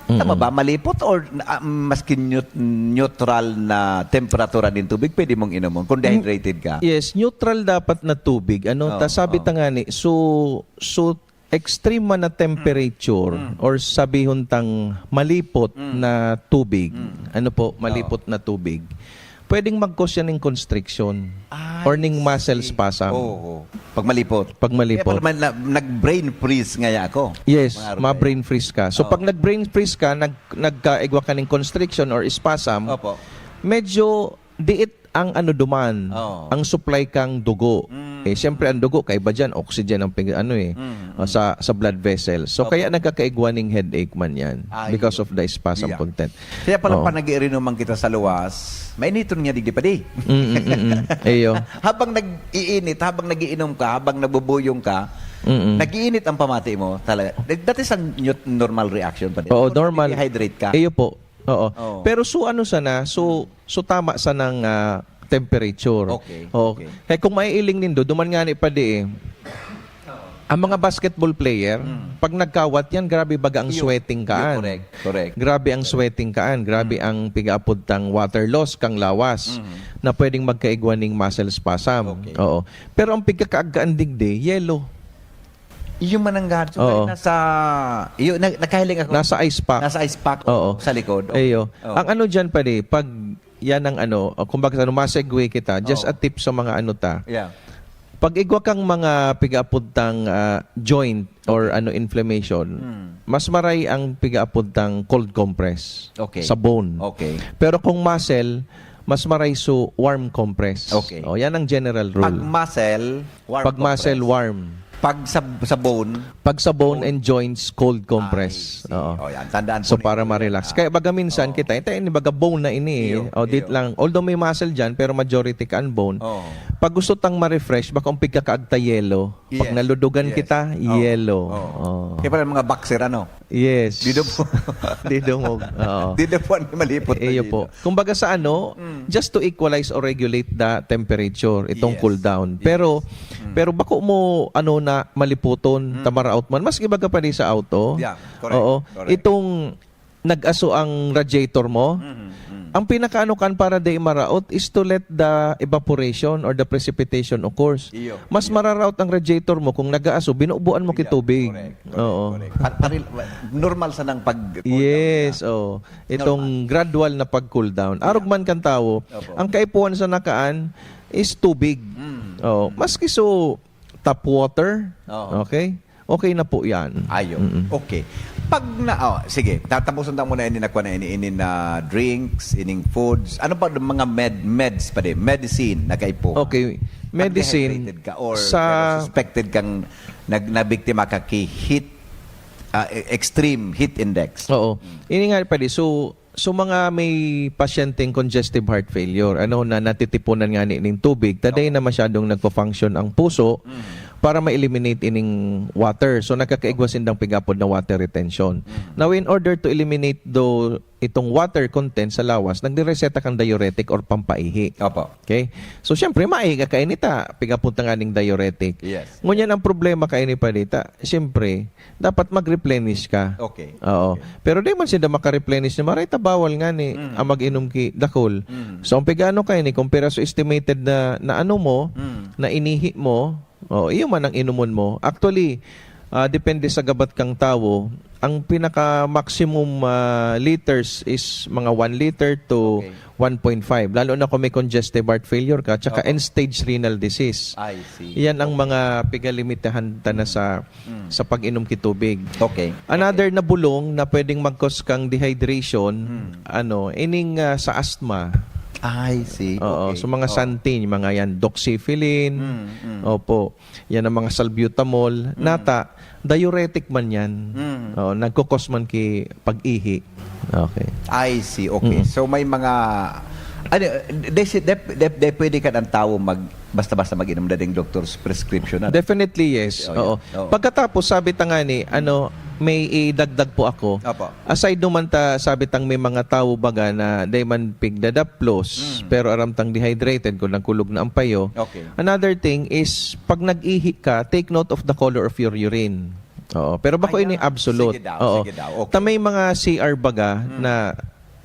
Mm. Tama ba? Malipot or, ah, maski neut-, neutral na temperatura ng tubig, pwede mong inomon kung dehydrated ka? Yes, neutral dapat na tubig. Ano, Oo, ta-, sabi oo. ta nga ni, so, so, extreme man na temperature Mm. or sabihon tang malipot Mm. na tubig, Mm. ano po, Oo. malipot na tubig, pwedeng mag-cause yan ng constriction I or ning muscle see. spasm. Oo. Pag malipot. Pag malipot. Kaya pala man na, nag-brain freeze nga ako. Yes, Mga ma-brain freeze ka. So, Oo. pag nag-brain freeze ka, nag-, nagkaigwa ka ng constriction or spasm, Opo. medyo diit ang ano duman, Oo. ang supply kang dugo. Mm. Eh, siyempre, ang dugo, kaiba dyan, oxygen ang pig-, ano eh, Mm, mm. sa, sa blood vessels. So, Opo. kaya nagkakaigwa ning headache man yan I because of the spasm Yeah. content. Kaya pala Oo. pag nag-iinuman kita sa luwas, mainiton nga digdi pa di. Mm, mm, mm. Iyo. Habang nag-iinit, habang nagiinom ka, habang nabubuyong ka, Mm, mm. nag-iinit ang pamati mo, talaga. That is a nut-, normal reaction pa din. Oo, Kung normal. dehydrate ka. Iyo po. Oo. Oo. Pero so ano sana, so, Mm. so tama sanang, ah, temperature. Okay, Oo. okay. Kaya kung maiiling nindo, duman nga ni pa di eh. Oo. Ang mga basketball player, Mm. pag nagkawat yan, grabe baga ang Iyo. sweating Iyo, kaan. correct, correct. Grabe ang sweating kaan. Grabe Mm. ang pigaapod tang water loss kang lawas Mm. na pwedeng magkaigwa ning muscle spasm. Okay. Oo. Pero ang pigkakaagkaan digdi, yelo. Yung mananggad, so, Oo. nasa, yun, na-, nakahiling ako. Nasa ice pack. Nasa ice pack, Oo. sa likod. Ayo. Oo. Ang ano dyan, pare, pag yan ang ano, o kumbaga, ano, ma-segue kita, just Oo. a tip sa mga ano ta. Yeah. Pag igwa kang mga pigaapod tang, ah, joint or Okay. ano, inflammation, Hmm. mas maray ang pigaapod tang cold compress Okay. sa bone. Okay. Pero kung muscle, mas maray so warm compress. Okay. O, yan ang general rule. Pag muscle, warm Pag muscle, compress. warm. Pag sa, sa bone, Pag sa bone Cold. and joints, cold compress. I see. Oo. O, yan. Tandaan po So, ninyo para yan, ma-relax. ah. Kaya baga minsan Oo. kita, ito, ini baga bone na ini eh. Iyo, O, dit iyo. lang. Although may muscle dyan, pero majority ka ang bone. Oo. Pag gusto tang ma-refresh, baka ang pigkakaagta yelo. Pag Yes. naludugan Yes. kita, Oo. yelo. Oo. Oo. Kaya pala mga boxer, ano? Yes. Dito po. Dito mo. Oo. Dito po ang malipot na Iyo dito. po. Kumbaga sa ano, Mm. just to equalize or regulate the temperature, itong Yes. cool down. Yes. Pero, Mm. pero bako mo, ano, na maliputon, Mm. tamaraot man. Mas iba ka pa rin sa auto. Yeah, correct, Oo. correct. Itong nag-aso ang radiator mo, Mhm, mhm. ang pinakaano kan para di maraot is to let the evaporation or the precipitation occurs. Iyo, Mas iyo. mararaot ang radiator mo kung nag-aaso, binubuan mo Iyo, kitubig. correct, correct, Oo. correct. Pa- paril- normal sa nang pag Yes, oh. Itong gradual na pag-cool down. Arog man kan tawo, Opo. ang kaipuhan sa nakaan is tubig. Mm. Oh, maski so tap water. Oo. Okay? Okay na po 'yan. Ayo. Mm-mm. Okay. Pag na, oh, sige, tatapusan ta muna ini na kuwan na ini, ini na drinks, ining foods. Ano pa ang mga med, meds pa din? Medicine na kaipuhan. Okay. Pag Medicine dehydrated ka or sa pero suspected kang nag, nabiktima ka ki heat, ah, e- extreme heat index. Oo. Ini nga pwede. So, so mga may pasyenteng congestive heart failure, ano, na natitipunan nga ni ning tubig, taday na masyadong nagpa-function ang puso para ma-eliminate ining water. So, nagkakaigwa sindang pigapod na water retention. Now, in order to eliminate do itong water content sa lawas, nagdireseta kang diuretic or pampaihi. Opo. Okay? So, syempre, maihi ka kainita, pigapod ta nga ning diuretic. Yes. Ngunyan, ang problema kaini pa dita, syempre, dapat mag-replenish ka. Okay. Oo. Okay. Pero di man sila maka-replenish ni Marita, bawal nga ni Mm. ang mag-inom ki dakul. Mm. So, ang pigano kayo ni, kung pira so estimated na, na ano mo, Mm. na inihi mo, o iyo man ang inumon mo. Actually, ah, depende sa gabat kang tawo. Ang pinaka-maximum ah, liters is mga one liter to Okay. one point five. Lalo na kung may congestive heart failure ka, tsaka Opo. end-stage renal disease. I see. Yan ang mga pigalimitahan ta na sa Mm. sa pag-inom ki tubig. Okay. Another na bulong na pwedeng mag-cause kang dehydration, Mm. ano, ining ah, sa asthma. I see. Oo, Okay. so mga Oh. santin, mga yan, doxyphylline. Mm, mm. Opo. Yan ang mga salbutamol. Nata, diuretic man yan. Mm. Oo, nagkukos man ki pag-ihi. Okay. I see. Okay. Mm. So may mga ano, de, de, de, de, de pwede ka ng tao mag basta-basta mag-inom na ding doctor's prescription na. Definitely, yes. Oh, Oo. yeah. Oo. Pagkatapos, sabi ta nga ni, ano, may idagdag po ako. Opo. Aside naman ta, sabi tang may mga tawo baga na dai man pigdadaplos, Mm. pero aram tang dehydrated kung nagkulog na ang payo. Okay. Another thing is, pag nag-ihi ka, take note of the color of your urine. Oo. Pero bako Ayan. ini absolute. Sige daw, Oo. sige daw. Okay. Ta may mga C R baga Mm. na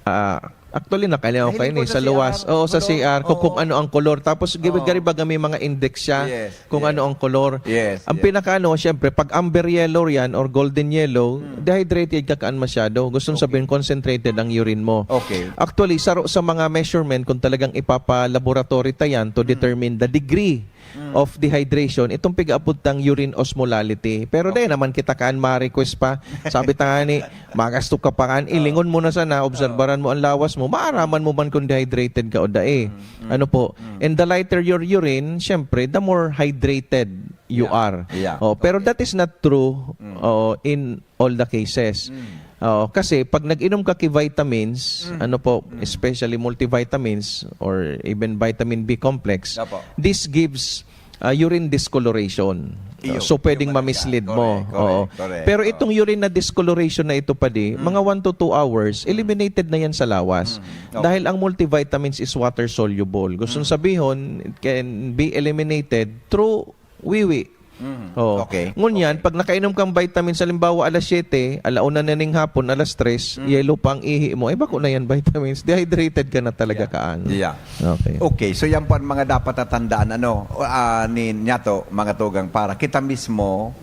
ah, actually, nakaliaw Mahilig kayo po ni sa sa C R, luwas. Oo, sa ano? C R. Kung, Oo. kung ano ang color. Tapos, gibi- Oo. gari baga may mga index siya Yes, kung yes. ano ang color. Yes, Ang yes. pinakaano, syempre, pag amber yellow yan or golden yellow, Hmm. dehydrated ka kaan masyado. Gusto Okay. sabihin, concentrated ang urine mo. Okay. Actually, saro sa mga measurement, kung talagang ipapa-laboratory ta yan to Hmm. determine the degree Hmm. of dehydration, itong pig-aabot ng urine osmolality. Pero dahil naman kita kaan ma-request pa, sabi ta nga ni, magasto ka pa kan, ilingon mo na sana, obserbaran mo ang lawas mo, maaraman mo man kung dehydrated ka o dai. Mm, mm, Ano po? mm. And the lighter your urine, syempre, the more hydrated you Yeah. are. Yeah. Oh, pero Okay. that is not true Mm. oh, in all the cases. Mm. Oh, kasi pag nag-inom ka ki vitamins, Mm. ano po, Mm. especially multivitamins or even vitamin B complex, Opo. this gives uh, urine discoloration. Iyo, So, pwedeng yung ano ma-mislead siya. mo. Correct, correct, Pero correct. Itong urine na discoloration na ito, padi, Mm. mga one to two hours, eliminated na yan sa lawas. Mm. Okay. Dahil ang multivitamins is water-soluble. Gusto Mm. sabihin, it can be eliminated through wiwi. Mm. Oh. Okay. Ngunyan, Okay. pag nakainom kang vitamins, halimbawa, alas siyete, alauna na ning hapon, alas tres, Mm. yelo pa ang ihi mo, eh, bako na yan vitamins. Dehydrated ka na talaga Yeah. kaan. Yeah. Okay. Okay, so yan po ang mga dapat tatandaan, ano, ah, ni Nyato, mga tugang, para kita mismo,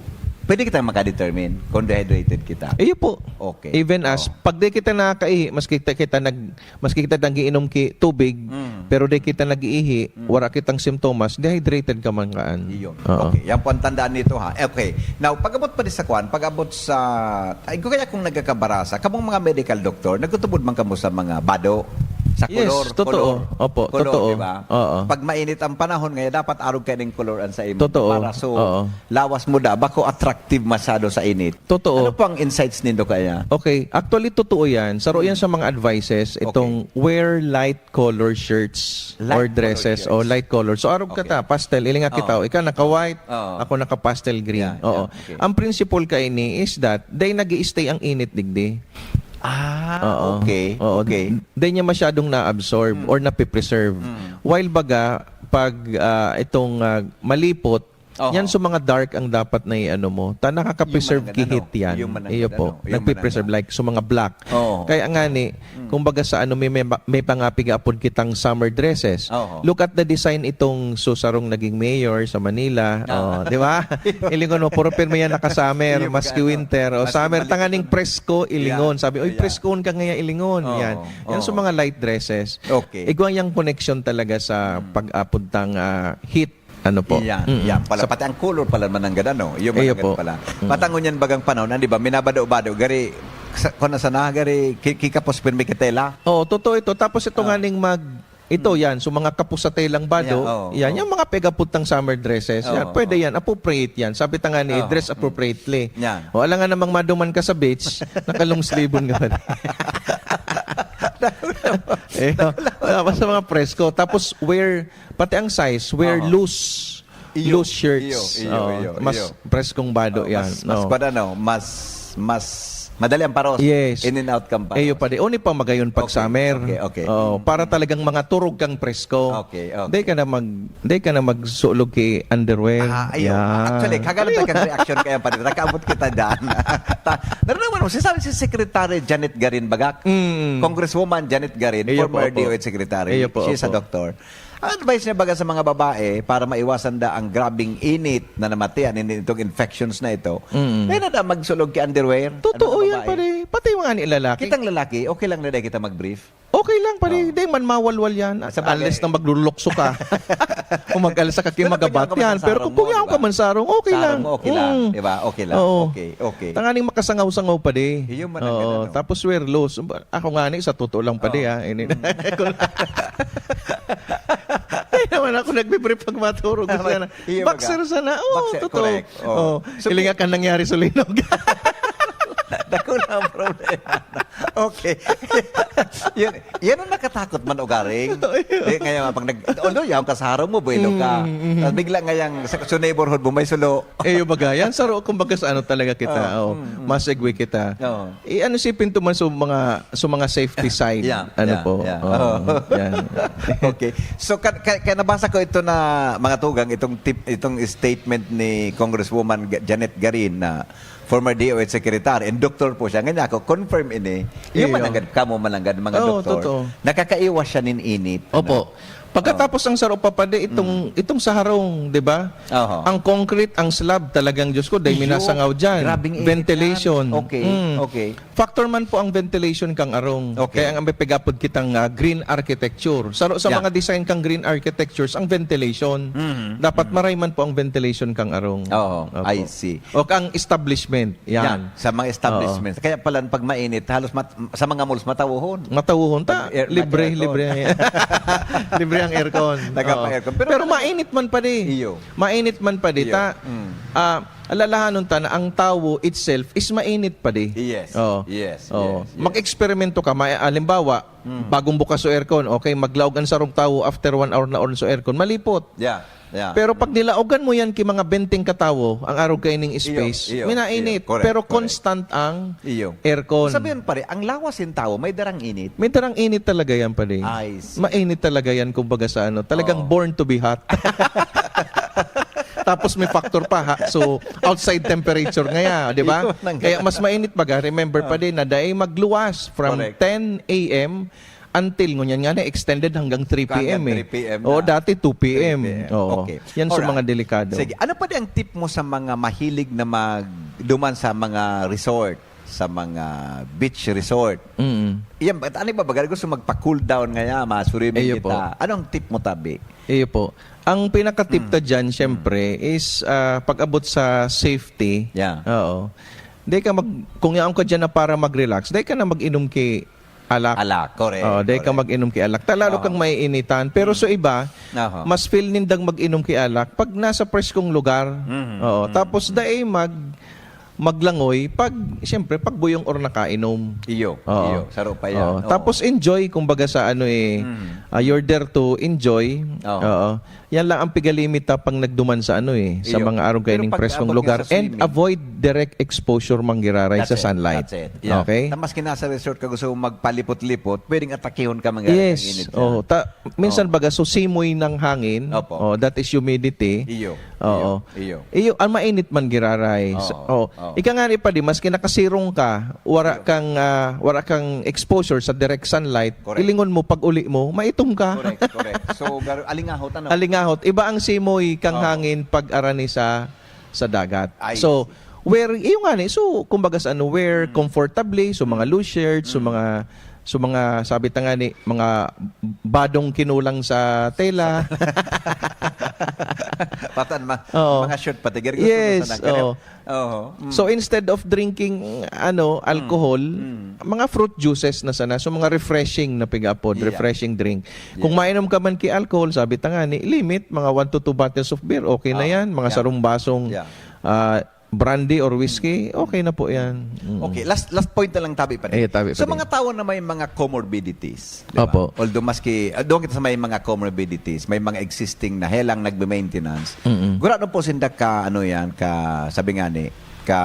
pwede kita makadetermine kung dehydrated kita. Iyo po. Okay. Even as, Oh. pag di kita nakakaihi, mas kita, kita nag, mas kita nag-iinom ki tubig, Mm. pero di kita nag-iihi, Mm. wala kitang simptomas, dehydrated ka man kaan. Iyon. Oo. Okay, yan po ang tandaan nito, ha. Okay, now, pag-abot pa din sa kwan, pag-abot sa, ay, kung kaya kung nagkakabarasa, kamong mga medical doctor, nagtutubod man kamo sa mga bado, sa Yes, kolor, totoo. kolor. Opo, Kolor, totoo. Di ba? Oo. Pag mainit ang panahon, ngayon dapat arog kayo ng kolor ang sa imo. Totoo. Para so, Oo. lawas mo da, bako attractive masyado sa init. Totoo. Ano po ang insights nindo kaya? Okay, actually totoo yan. Saro yan sa mga advices, Okay. itong wear light color shirts Light or color dresses shirts. O light color. So, arog ka Okay. ta, pastel. Ilinga kita, Oo. o, ikaw naka-white, Oo. ako naka-pastel green. Yeah, Oo. yeah, okay. Ang principle kaini is that, day nag stay ang init digdi. Ah, Oo. okay. Oo. Okay. Day niya masyadong na-absorb Mm. or napipreserve. Mm. While baga, pag ah, itong ah, malipot, Oho. Yan, so mga dark ang dapat na i-ano mo. Ta nakaka-preserve ki heat yan. Iyo po. Nagpe-preserve, like, so mga black. Oo. Kaya nga ni, kumbaga sa ano, may, may, may pangapiga apod kitang summer dresses. Oho. Look at the design itong so sarong naging mayor sa Manila. Ah. Oh, di ba? Ilingon mo, puro pirmi yan naka-summer, maski winter. O, summer, tanganing presko, ilingon. Sabi, "Oy, preskoon ka ngaya, ilingon." Yan. Yan sa mga light dresses. Okay. Igwa yang connection talaga sa pag-apod tang, ah, heat. Ano po? Iyan, iyan pala. Pati ang color pala mananggad, ano? Iyo mananggad pala. Patangon yan bagang panahon, di ba? Minabado-bado, gari, sa, kung nasa na, gari, ki-, kikapos pirmi kitela. Oo, totoo ito. Tapos ito nga ning mag, ito yan, so mga kapos sa telang bado, yan, yung mga pegaputang summer dresses, yan, pwede yan, appropriate yan. Sabi ta nga ni, dress appropriately. Yan. O, alangan namang maduman ka sa beach, naka-long sleeve ka pa. Eh, wala pa sa mga presko. Tapos, wear, pati ang size, wear loose, loose shirts. Iyo, iyo, iyo, mas preskong bado yan. Mas, mas, ano, mas, mas madali ang paros. Yes. In and out kang paros. Iyo pa di. Oni pa magayon pag summer. Okay, okay. Oo, para talagang mga turog kang presko. Okay, okay. Di ka na mag, di ka na magsulog ki underwear. Ah, ayo. Yan. Actually, kaganda kang reaction kaya pa rin. Nakaabot kita dyan. Ta-, narinig mo, si, sabi si Secretary Janet Garin Bagak, Congresswoman Janet Garin, former D O H Secretary. Iyo po, opo. She's a doctor. Ang advice niya baga sa mga babae para maiwasan da ang grabing init na namatian, hindi itong infections na ito. Mm. Kaya na da magsulog ki underwear. Totoo yan, pare. Pati mga ni lalaki. Kitang lalaki, okay lang na dahil kita mag-brief? Okay lang, pare. Di man mawalwal yan. Unless na maglulukso ka. Kung mag-alsa ka, kimagabat yan. Pero kung yaon ka man sarong, okay lang. Sarong, okay lang. Mm. Di ba? Okay lang. Oo. Okay, okay. Tanganing makasangaw-sangaw, pare. Iyo man ang ganun, no? Tapos wear loose. Ako nga ni, sa totoo lang, pare, ha. Ini-, Ay, naman ako nagbe-brief pag maturog. Gusto na. Iyo, boxer sana. Oo, boxer, totoo. Correct. Oo. Oo. So, ilinga ka nangyari sa linog. Dako na ang problema. Okay. Yan, yan ang nakatakot man ugaring. Totoo yun. Di, ngayon, pag nag-, although, yung kasaro mo, buwelo ka. Mm, mm. Tapos bigla ngayang sa, sa neighborhood mo, may sulo. Eh, yung baga, yan, saro, kumbaga sa ano talaga kita, oh, mm, mm, mas segue kita. Oo. Eh, ano si pinto man sa mga, sa mga safety side? Yeah, ano yeah, po? Yeah. Oo, oo. Yan. Okay. So, ka-, ka-, kaya nabasa ko ito na, mga tugang, itong tip, itong statement ni Congresswoman Ga-, Janet Garin na former D O H secretary and doktor po siya. Ngayon ako, confirm ini. Iyo. Yung mananggad, kamo mananggad, mga doktor. Oo, totoo. Nakakaiwas siya nin init. Opo. Ano? Pagkatapos ang saro pa, padi, itong, mm, itong sa harong, di ba? Oho. Ang concrete, ang slab, talagang, Diyos ko, dahil minasangaw dyan. Iyo, grabing init yan. Ventilation. Okay, mm, okay. Factor man po ang ventilation kang arong. Okay. Kaya ang may pigapod kitang, ah, green architecture. Saro sa, yeah, mga design kang green architectures, ang ventilation. Mm-hmm. Dapat, mm, maray man po ang ventilation kang arong. Oo, opo. I see. O kang establishment. Yan. Yan, sa mga establishments. Oo. Kaya pala, pag mainit, halos mat-, sa mga malls, matawuhon. Matawuhon ta. Pag air-, libre, naka-aircon. Libre ang, libre ang aircon. Nagpapa-aircon. Oo. Pero, pero talaga mainit man pa di. Iyo. Mainit man pa di. Iyo. Ta, mm, ah, alalahanon ta na ang tawo itself is mainit pa di. Yes. Oo. Yes, oo, yes, yes. Mag-eksperimento ka. May, halimbawa, mm, bagong bukas so aircon, okay, maglaog ang sarong tawo, after one hour na on so aircon, malipot. Yeah. Yeah. Pero pag nilaogan mo yan ki mga benteng katawo, ang arog kaining space, iyo, iyo, minainit. Iyo, correct, correct. Pero constant ang, iyo, aircon. Sabihin, pare, ang lawas nin tawo, may darang init. May darang init talaga yan, pare. I see. Mainit talaga yan, kumbaga sa ano, talagang, oo, born to be hot. Tapos may factor pa, ha? So, outside temperature ngaya, di ba? Yun ang, kaya mas mainit baga. Remember pa, ah, din na dai magluwas from, correct, ten A M until ngunyan nga na extended hanggang three P M, hanggang eh. Three P M na. Oo, dati two P M. Three P M. Oo. Okay. Yan sa, alright, mga delikado. Sige, ano pa di ang tip mo sa mga mahilig na magduman sa mga resort, sa mga beach resort? Mm. Yan, ba't ano ba, baga gusto magpa-cool down ngaya, ma-swimming kita? Iyo po. Anong tip mo, tabi? Iyo po. Ang pinaka-tip, mm, ta dyan, mm, syempre, is, ah, pag-abot sa safety. Yeah. Oo. Di ka mag-, kung yaon ka dyan na para mag-relax, di ka na mag-inom ki alak. Alak, correct, correct. Oo, di ka mag-inom ki alak. Ta lalo, oo, kang maiinitan. Pero, mm, sa iba, aha, mas feel nindang mag-inom ki alak pag nasa preskong lugar. Mhm, oo, mhm, tapos, mhm, dai mag-, maglangoy pag, siyempre, pag buyong or nakainom. Iyo, Oo. iyo, saro pa yan. Oo. Oo. Tapos enjoy, kumbaga sa ano eh, Mm. ah, you're there to enjoy. Oo. Oo. Yan lang ang pigalimit ta pag nagduman sa ano eh, sa Iyo. mga arog Pero kaining pag preskong abot nga lugar. sa And swimming. avoid direct exposure, Manggiraray, That's sa it. sunlight. That's it. Yeah. Okay? Ta maski nasa resort ka, gusto mo magpalipot-lipot, pwedeng atakihon ka, Manggiraray, Yes. ng init dyan. Oh, ta- minsan Oo. baga, so simoy ng hangin, Opo. oh, that is humidity. Iyo. Oo. Iyo. Iyo. Iyo, ang mainit man giraray. Oo. So, oh. Oo. Ika nga ni pa di, maski nakasirong ka, wara Iyo. kang, ah, wara kang exposure sa direct sunlight, Correct. ilingon mo, pag uli mo, maitom ka. Correct, correct. So, gar- alingahot, ano? Alingahot. Iba ang simoy kang Oo. hangin pag arani sa, sa dagat. I So, see. where, iyo nga ni, so, kumbaga sa ano, where Mm. comfortably, so mga Mm. loose shirt, so Mm. mga, so mga, sabi ta nga ni, mga badong kinulang sa tela. Patan ma-, Oo. mga short pati, gari gusto mo Yes, sa nagkarep. oo. Oo. Mm. So, instead of drinking, ano, Mm. alcohol, Mm. mga fruit juices na sana. So, mga refreshing na pig-apod, Yeah. refreshing drink. Kung Yes. mainom ka man ki alcohol, sabi ta nga ni, limit, mga one to two bottles of beer, okay na Ah, yan. Mga yeah. sarong basong, Yeah. ah, brandy or whiskey, okay na po yan. Mm. Okay, last last point na lang, tabi pa Eh, din. tabi pa Sa din. mga tao na may mga comorbidities, di ba? Opo. Although maski, ah, doon kita sa may mga comorbidities, may mga existing na helang nagme-maintenance. Mm-mm. Gurano po sinda ka, ano yan, ka, sabi nga ni, ka,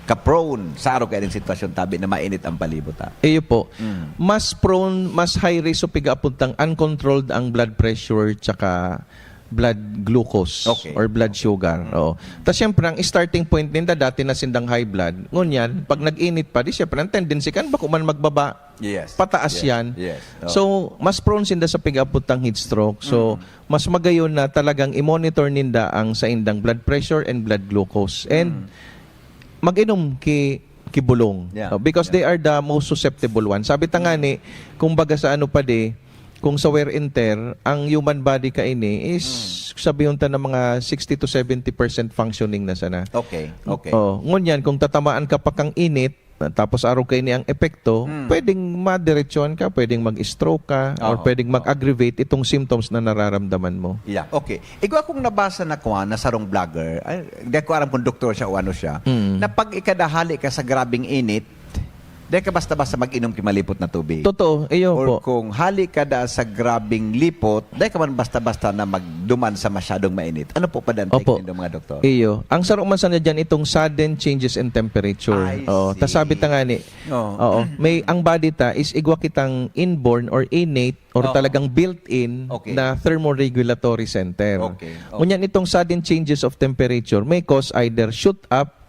ka-prone sa araw kaya ng sitwasyon, tabi na mainit ang palibot, ha? Iyo po. Mm. Mas prone, mas high risk o piga-apuntang uncontrolled ang blood pressure tsaka blood glucose Okay. or blood Okay. sugar. Mm. Oo. Tas siyempre, ang starting point ninda, dati na sindang high blood. Ngunyan, pag nag-init pa, di siyempre, ang tendency kan bako man magbaba, Yes. pataas Yes. yan. Yes. Oo. So, mas prone sinda sa pig-abot ng heat stroke. So, Mm. mas magayon na talagang i-monitor ninda ang saindang blood pressure and blood glucose. And Mm. mag-inom ki, ki bulong. Yeah. Uh, because Yeah. they are the most susceptible one. Sabi ta nga Mm. ni, kumbaga sa ano pa di, kung sa wear and tear, ang human body kaini is, Mm. sabihin ta na mga sixty to seventy percent functioning na sana. Okay, okay. Oh, ngunyan, kung tatamaan ka pa kang init, tapos arog kaini ang epekto, Mm. pwedeng madiretsuhan ka, pwedeng mag-stroke ka, or Oho, pwedeng oho. mag-aggravate itong symptoms na nararamdaman mo. Yeah, okay. Igwa akong nabasa na kuwan na sarong vlogger, ay, di ko aram kung doktor siya o ano siya, Mm. na pag ikadahali ka sa grabing init, di ka basta-basta mag-inom ki malipot na tubig. Totoo, iyo Or po. kung hali ka da sa grabing lipot, di ka man basta-basta na magduman sa masyadong mainit. Ano po pa dan take Opo. nindo, mga doktor? Iyo. Ang saro man sana dyan, itong sudden changes in temperature. I Oo. see. Tas sabi ta nga ni, Oo. oo, may, ang body ta is igwa kitang inborn or innate or Oo. talagang built-in Okay. na thermoregulatory center. Okay. Okay. Ngunyan, itong sudden changes of temperature may cause either shoot up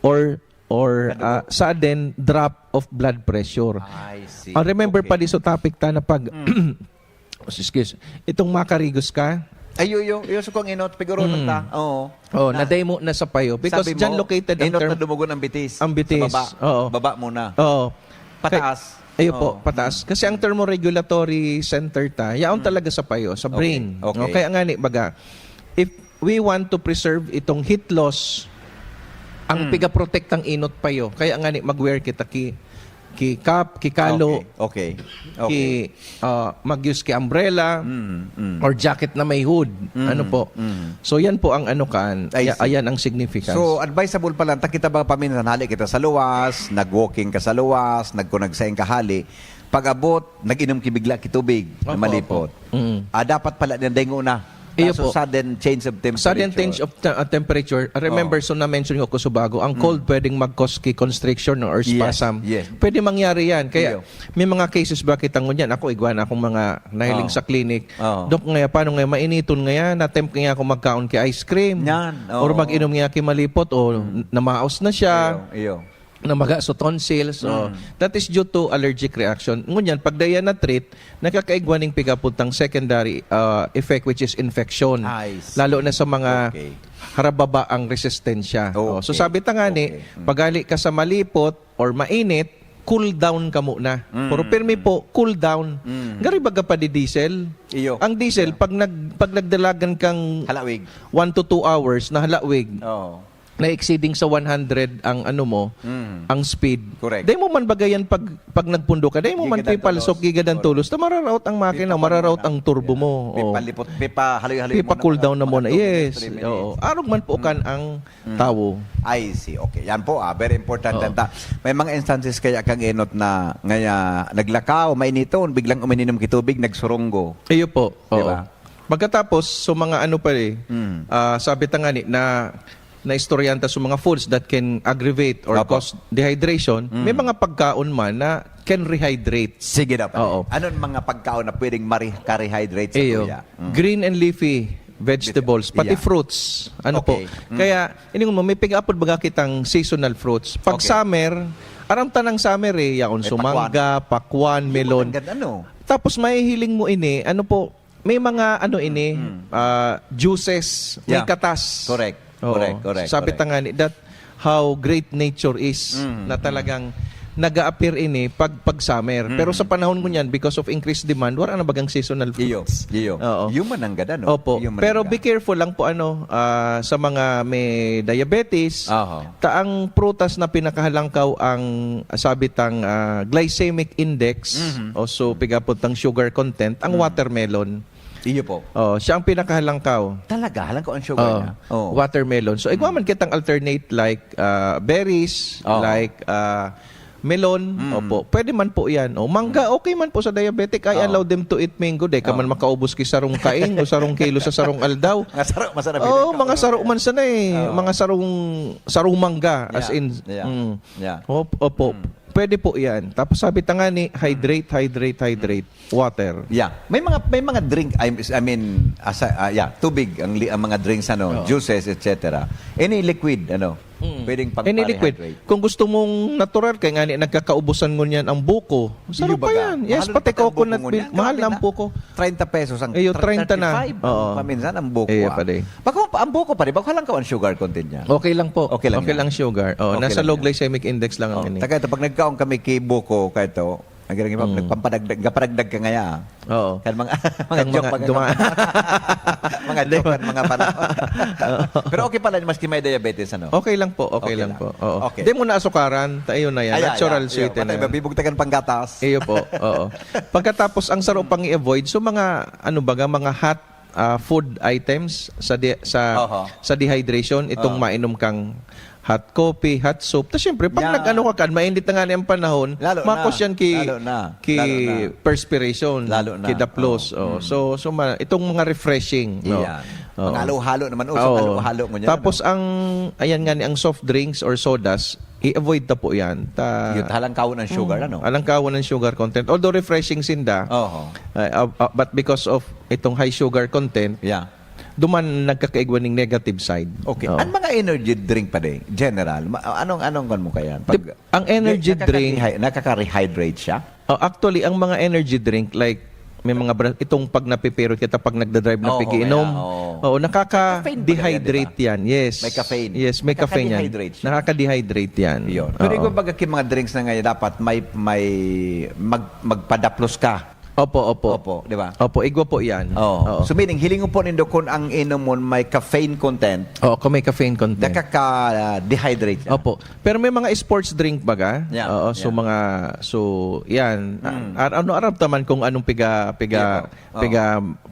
or, or, Kadugo. ah, sudden drop of blood pressure. I see. Ah, remember Okay. pa di sa topic ta na pag, Mm. excuse, itong makarigos ka, Ay, yo, yo, yo, so kung inot, piguro Mm. ta. Oo. Oh, Na. nademo na sa payo. Because Sabi dyan mo, located ang inot term-, na dumugon ang bitis. ang bitis. Sa baba. Oo. Baba muna. Oo. Pataas. Kay-, ayo po, Oo. pataas. Kasi ang thermoregulatory center ta, yaon Mm. talaga sa payo, sa Okay, brain. okay. No? Kaya nga ni, baga, if we want to preserve itong heat loss, ang Mm. piga-protect ang inot payo. Kaya nga ni, mag-wear kita ki, ki cap, ki kalo, Okay, okay. Okay. ki, ah, mag-use ki umbrella, Mm, mm. or jacket na may hood. Mm, Ano po? mm. So, yan po ang ano kan, I ya-, see. ayan ang significance. So, advisable pala, ta kita ba paminsan, hali kita sa luwas, nag-walking ka sa luwas, nagkunagsaing ka hali, pag-abot, nag-inom ki bigla ki tubig na Opo, malipot. opo. Mm. Ah, dapat pala niya dengo na. Iyo Kaso po. sudden change of temperature. Sudden change of te-, ah, temperature. Remember, Oo. so na-mention ko kusubago, ang Mm. cold pwedeng mag-cause ki constriction or Yes, spasm. yes. Pwede mangyari yan. Kaya Iyo. may mga cases ba kita ngunyan? Ako, igwa na akong mga nahiling Oo. sa clinic. Oo. Dok, ngaya, paano ngaya? Mainiton ngaya? Na-tempt ngaya ako magkaon ki ice cream? Yan, Or oo. mag-inom ngaya ki malipot? O Mm. namaos na siya? Iyo, iyo. Namaga sa tonsils. O, Mm. that is due to allergic reaction. Ngunyan, pag daya na-treat, nakakaigwa ning pigapuntang secondary, ah, effect, which is infection. I see. Lalo na sa mga Okay. harababa ang resistensya. O, so Okay. sabi ta nga ni, Okay. Mm. paghali ka sa malipot or mainit, cool down ka muna. Mm, Pero pirmi mm. po, cool down. Mm. Gari baga pa di diesel. Iyo. Ang diesel, Iyo. pag nag-, pag nagdalagan kang Halawig. one to two hours na halawig, Oo. na exceeding sa one hundred ang ano mo, Mm. ang speed. Correct. Dai mo man bagayan pag pag nagpundo ka, dai mo man Gigadan pipalsok, tolos. gigadan Correct. Tolos, ta mararaot ang makina, Pipakuan mararaot na. ang turbo Yeah. mo. Oo. Pipalipot, pipahaloy-haloy mo na Pipa-cool down na mga, muna. mga two minutes, Yes. three minutes. Oo. Arog man po kan ang tawo. I see. Okay. Yan po, ah, very important Oo. yan. Ta. May mga instances kaya kang enot na ngaya naglakaw, mainiton, biglang umininom ki tubig, nagsurunggo. Iyo po. Di Oo. ba? Pagkatapos, so mga ano pa eh, Mm. ah, sabi ta nga ni, na naistoryahan ta sa mga foods that can aggravate or Opo. cause dehydration, Mm. may mga pagkaon man na can rehydrate. Sige daw, pare. Oo. Anong mga pagkaon na pwedeng mari-, ka-rehydrate sa Iyo. tuya? Mm. Green and leafy vegetables, pati Yeah. fruits. Ano po? Okay. Mm. Kaya, ini mo, may pig-apod baga kitang seasonal fruits. Pag Okay. summer, aram ta ng summer eh, yaon May so pakwan. mangga, pakwan, melon. Ang ganda, no? Tapos mahihiling mo ini, ano po, may mga ano ini, ah, juices, may Mm. Yeah. katas. Correct. Oo. Correct, correct, Sabi correct. ta nga ni, that how great nature is, Mm, na talagang nag-a-appear ini pag, pag summer. Pero sa panahon ngunyan, because of increased demand, wala na bagang seasonal Iyo, fruits. iyo. Oo. Human ang gada, no? Opo. Human Pero ang be gada. Careful lang po ano, ah, sa mga may diabetes, Aha. ta ang prutas na pinakahalangkaw ang sabi tang ah, glycemic index, Mhm. o so pigapod tang sugar content, ang watermelon. Iyo po. Oh, siya ang pinakahalangkaw. Talaga, halangkaw ang sugar Oh, niya. Oh. Watermelon. So, igwa man kitang alternate like ah, berries, Oh. like ah, melon. Opo. Pwede man po yan. Oh, mangga, okay man po sa diabetic. I Oh. allow them to eat mango. Dahil ka Oh. man makaubos ki sarong kaing o sarong kilo sa sarong aldaw. Nga saro, masarap Oh, yun. mga saro man sana eh. Oh. Mga sarong, sarong mangga. As Yeah. in, Yeah. mm. Yeah. Op- Opo. Pwede po yan. Tapos sabi ta nga ni, hydrate, hydrate, hydrate. Water. Yeah. May mga may mga drink, I, I mean, asa, ah, yeah, tubig ang li- ang mga drinks, ano, Oo. Juices, et cetera. Any liquid, ano, Mm. pwedeng pag Any liquid. Kung gusto mong natural, kaya nga ni, nagkakaubusan ngunyan ang buko. Sarap pa yan. Yes, pati coconut milk. Mahal na ang buko. Treinta pesos ang Iyo, treinta na. Thirty-five ang Oo. paminsan ang buko. Iyo, Ah. pare. Bako, ang buko, pare, bako halangkaw ang sugar content niya. Okay lang po. Okay lang yan. Ang sugar. Oh, Okay nasa lang low yan. Glycemic index lang ang Oh, ini. taga, pag nagkaon kami kay buko, kaya to, ang ginagawa, Mm. nagpampadagdag, gapadagdag ka ngaya. Ah. Oo. Kan mga, mga Kan joke, mga mga, duma- mga joke, kan mga pala. Pero okay pala, maski may diabetes, ano? Okay lang po, okay, Okay lang, lang. po. Oo. Okay. Di mo na asukaran, tayo na yan. Ay, ay, Natural ay, sweetener. Pati, bibugtakan panggatas. Iyo po, oo. Pagkatapos, ang sarong pang-i-avoid, so mga, ano baga, mga hot ah, food items sa di- sa Oho. sa dehydration, itong Oo. mainom kang hot coffee, hot soup. Tapos syempre, pag Yeah. nag-ano ka kan, mainit na nga ang panahon, Lalo na. makos yan ki, Lalo na. ki Lalo na. perspiration, Lalo na. ki daplos. Oo. Oh. Mm. So, so ma- itong mga refreshing, no? Iyan. Oo. Mga halo-halo naman. Uso, Oo. halo-halo mo niya, Tapos ano? ang, ayan nga ni, ang soft drinks or sodas, i-avoid ta po yan. Ta, Yun, halangkawon ang sugar, ano? Halangkawon ang sugar content. Although refreshing sinda, Oho. uh, uh, uh, but because of itong high sugar content, Yeah. duman nagkakaigwa ning negative side. Okay. Oo. Ang mga energy drink pa din, general, ma- anong anong kan mo kaya? Tip- ang energy nakaka- drink- dehy- nakaka-rehydrate siya? Oh, actually, ang mga energy drink, like, may mga bra- itong pag napipirot kita, pag nagdadrive na Oo, pigiinom. kaya, oo. Oo, May caffeine pala yan, nakaka-dehydrate di ba? Yan. Yes. May caffeine. Yes, may caffeine yan. Nakaka-dehydrate siya. Nakaka-dehydrate yan. Yun. Pero Oo. igwa baga ki mga drinks na ngayon, dapat may may mag, magpadaplos ka. Opo, opo. Opo, di ba? Opo, igwa po yan. Oo. Oo. So meaning, hiling po nindo kung ang inom mo may caffeine content, Oo, kung may caffeine content. nakaka-dehydrate siya. Opo. Pero may mga sports drink baga. Yeah, Oo, so yeah. mga, so, yan. Mm. Ar- ano, aram ta man kung anong piga, piga, Yeah po. Oo. piga,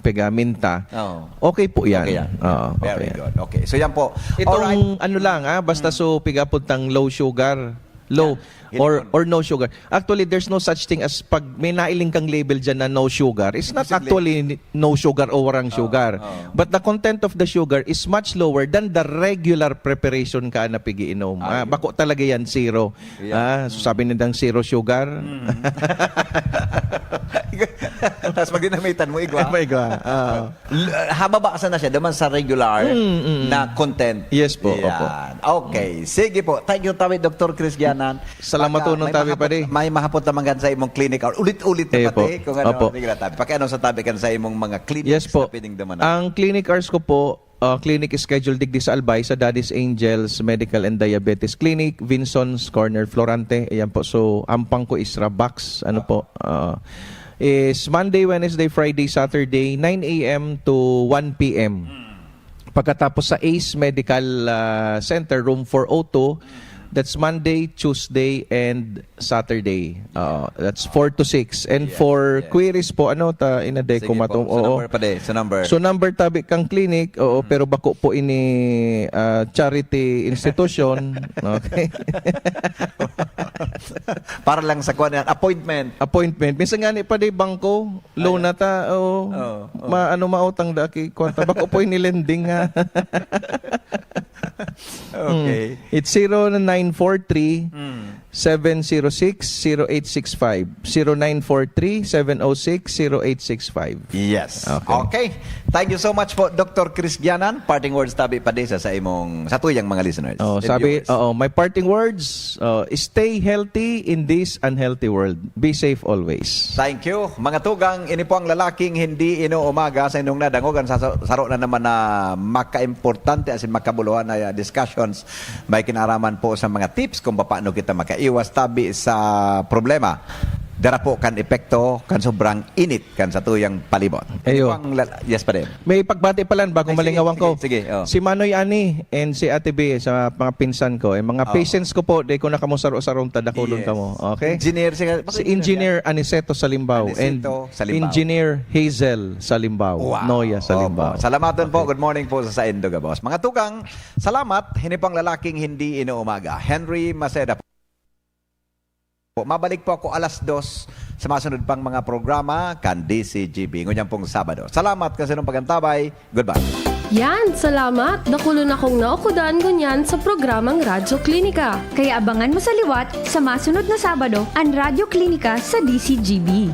piga minta. Oo. Okay po yan. Okay yan. Oo, Very okay. good. Okay. So yan po. Itong Alright. ano lang, ah, basta so piga po tang low sugar. Low Yeah. or Hilon. or no sugar. Actually, there's no such thing as pag may nailing kang label dyan na no sugar. It's not Posible. Actually no sugar o warang sugar. Oo. But the content of the sugar is much lower than the regular preparation ka na pigiinom. Ah, Ayun. Bako talaga yan, zero. Yeah. Ah, so sabi nindang zero sugar. Tapos magdinamitan mo, igwa. May igwa. Ah. L- hababa sana siya, daman sa regular Mm, mm, mm. na content. Yes po, Yan. opo. Okay. Sige po. Thank you, tabi, Doktor Chris Gianan. Salamat Baka po nung may tabi, mahapot, pare. May mahapot naman kan sa imong clinic hour. Ulit-ulit na Eh, pati. po. Kung ano, Opo. Sige na, tabi. Pakiano sa tabi kan sa imong mga clinics Yes po. Na pwedeng dumanan. Ang clinic hours ko po, uh, clinic is scheduled digdi sa Albay, sa Daddy's Angels Medical and Diabetes Clinic, Vinson's Corner, Florante. Ayan po. So, ampang ko is Rabax. Ano po? Uh, is Monday, Wednesday, Friday, Saturday, nine a m to one p m. Pagkatapos sa Ace Medical, ah, Center, room four oh two, that's Monday, Tuesday, and Saturday. Oo, that's four to six. And Yes, for yes. queries po, ano, ta, inade Sige ko po. matum-, So, oo. number pa di. So, number. So, number tabi kang clinic, oo, pero bako po ini ah, charity institution. Okay. Para lang sa kuwan yan. Appointment. Appointment. Minsan nga ni pa di bangko, loan na ta, oo. Oo, oo. Ma, ano, mautang da ki kwarta. Bako po ini lending, ha. Okay. It's zero nine four three, Mm. seven zero six, zero eight six five. Zero nine four three, seven oh six, zero eight six five. Yes. Okay. Okay. Thank you so much po, Doctor Chris Gianan. Parting words tabi pa di sa, sa imong, sa tuyang mga listeners Oh, and sabi, viewers. Oo, my parting words, uh, stay healthy in this unhealthy world. Be safe always. Thank you. Mga tugang, ini po ang lalaking hindi inuumaga sa inyong nadangog. Ang sasa- saro na naman na makaimportante, as in makabuluhan na discussions, may kinaraman po sa mga tips kung paano kita makaiwas tabi sa problema. Dara po kan epekto kan sobrang init kan sa tuyang palibot. Ini Ayo. po ang lala- yes, pa din. May pagbati pala bago Ay, sige, malingawan sige, ko. sige, oh. Si Manoy Ani and si Ate B sa mga pinsan ko, eh, mga Oh. patients ko po, di ko na kamo saro-sarong tadakulon Yes. kamo. Okay? Engineer, siya, Si Engineer Aniceto Salimbao and Aniceto Salimbao. Engineer Hazel Salimbao. Wow. Noya Salimbao. Opo. Salamaton po. Good morning po sa saindo gabos. Mga tugang, salamat. Hini po ang lalaking hindi inuumaga. Henry Maceda po. Mabalik po ako alas dos sa masunod pang mga programa kan D C G B. Ngunyan pong Sabado. Salamat kasi nung pagantabay. Goodbye. Yan, salamat. Dakulon akong naukudan ngunyan sa programang Radyo Klinika. Kaya abangan mo sa liwat sa masunod na Sabado an Radyo Klinika sa D C G B.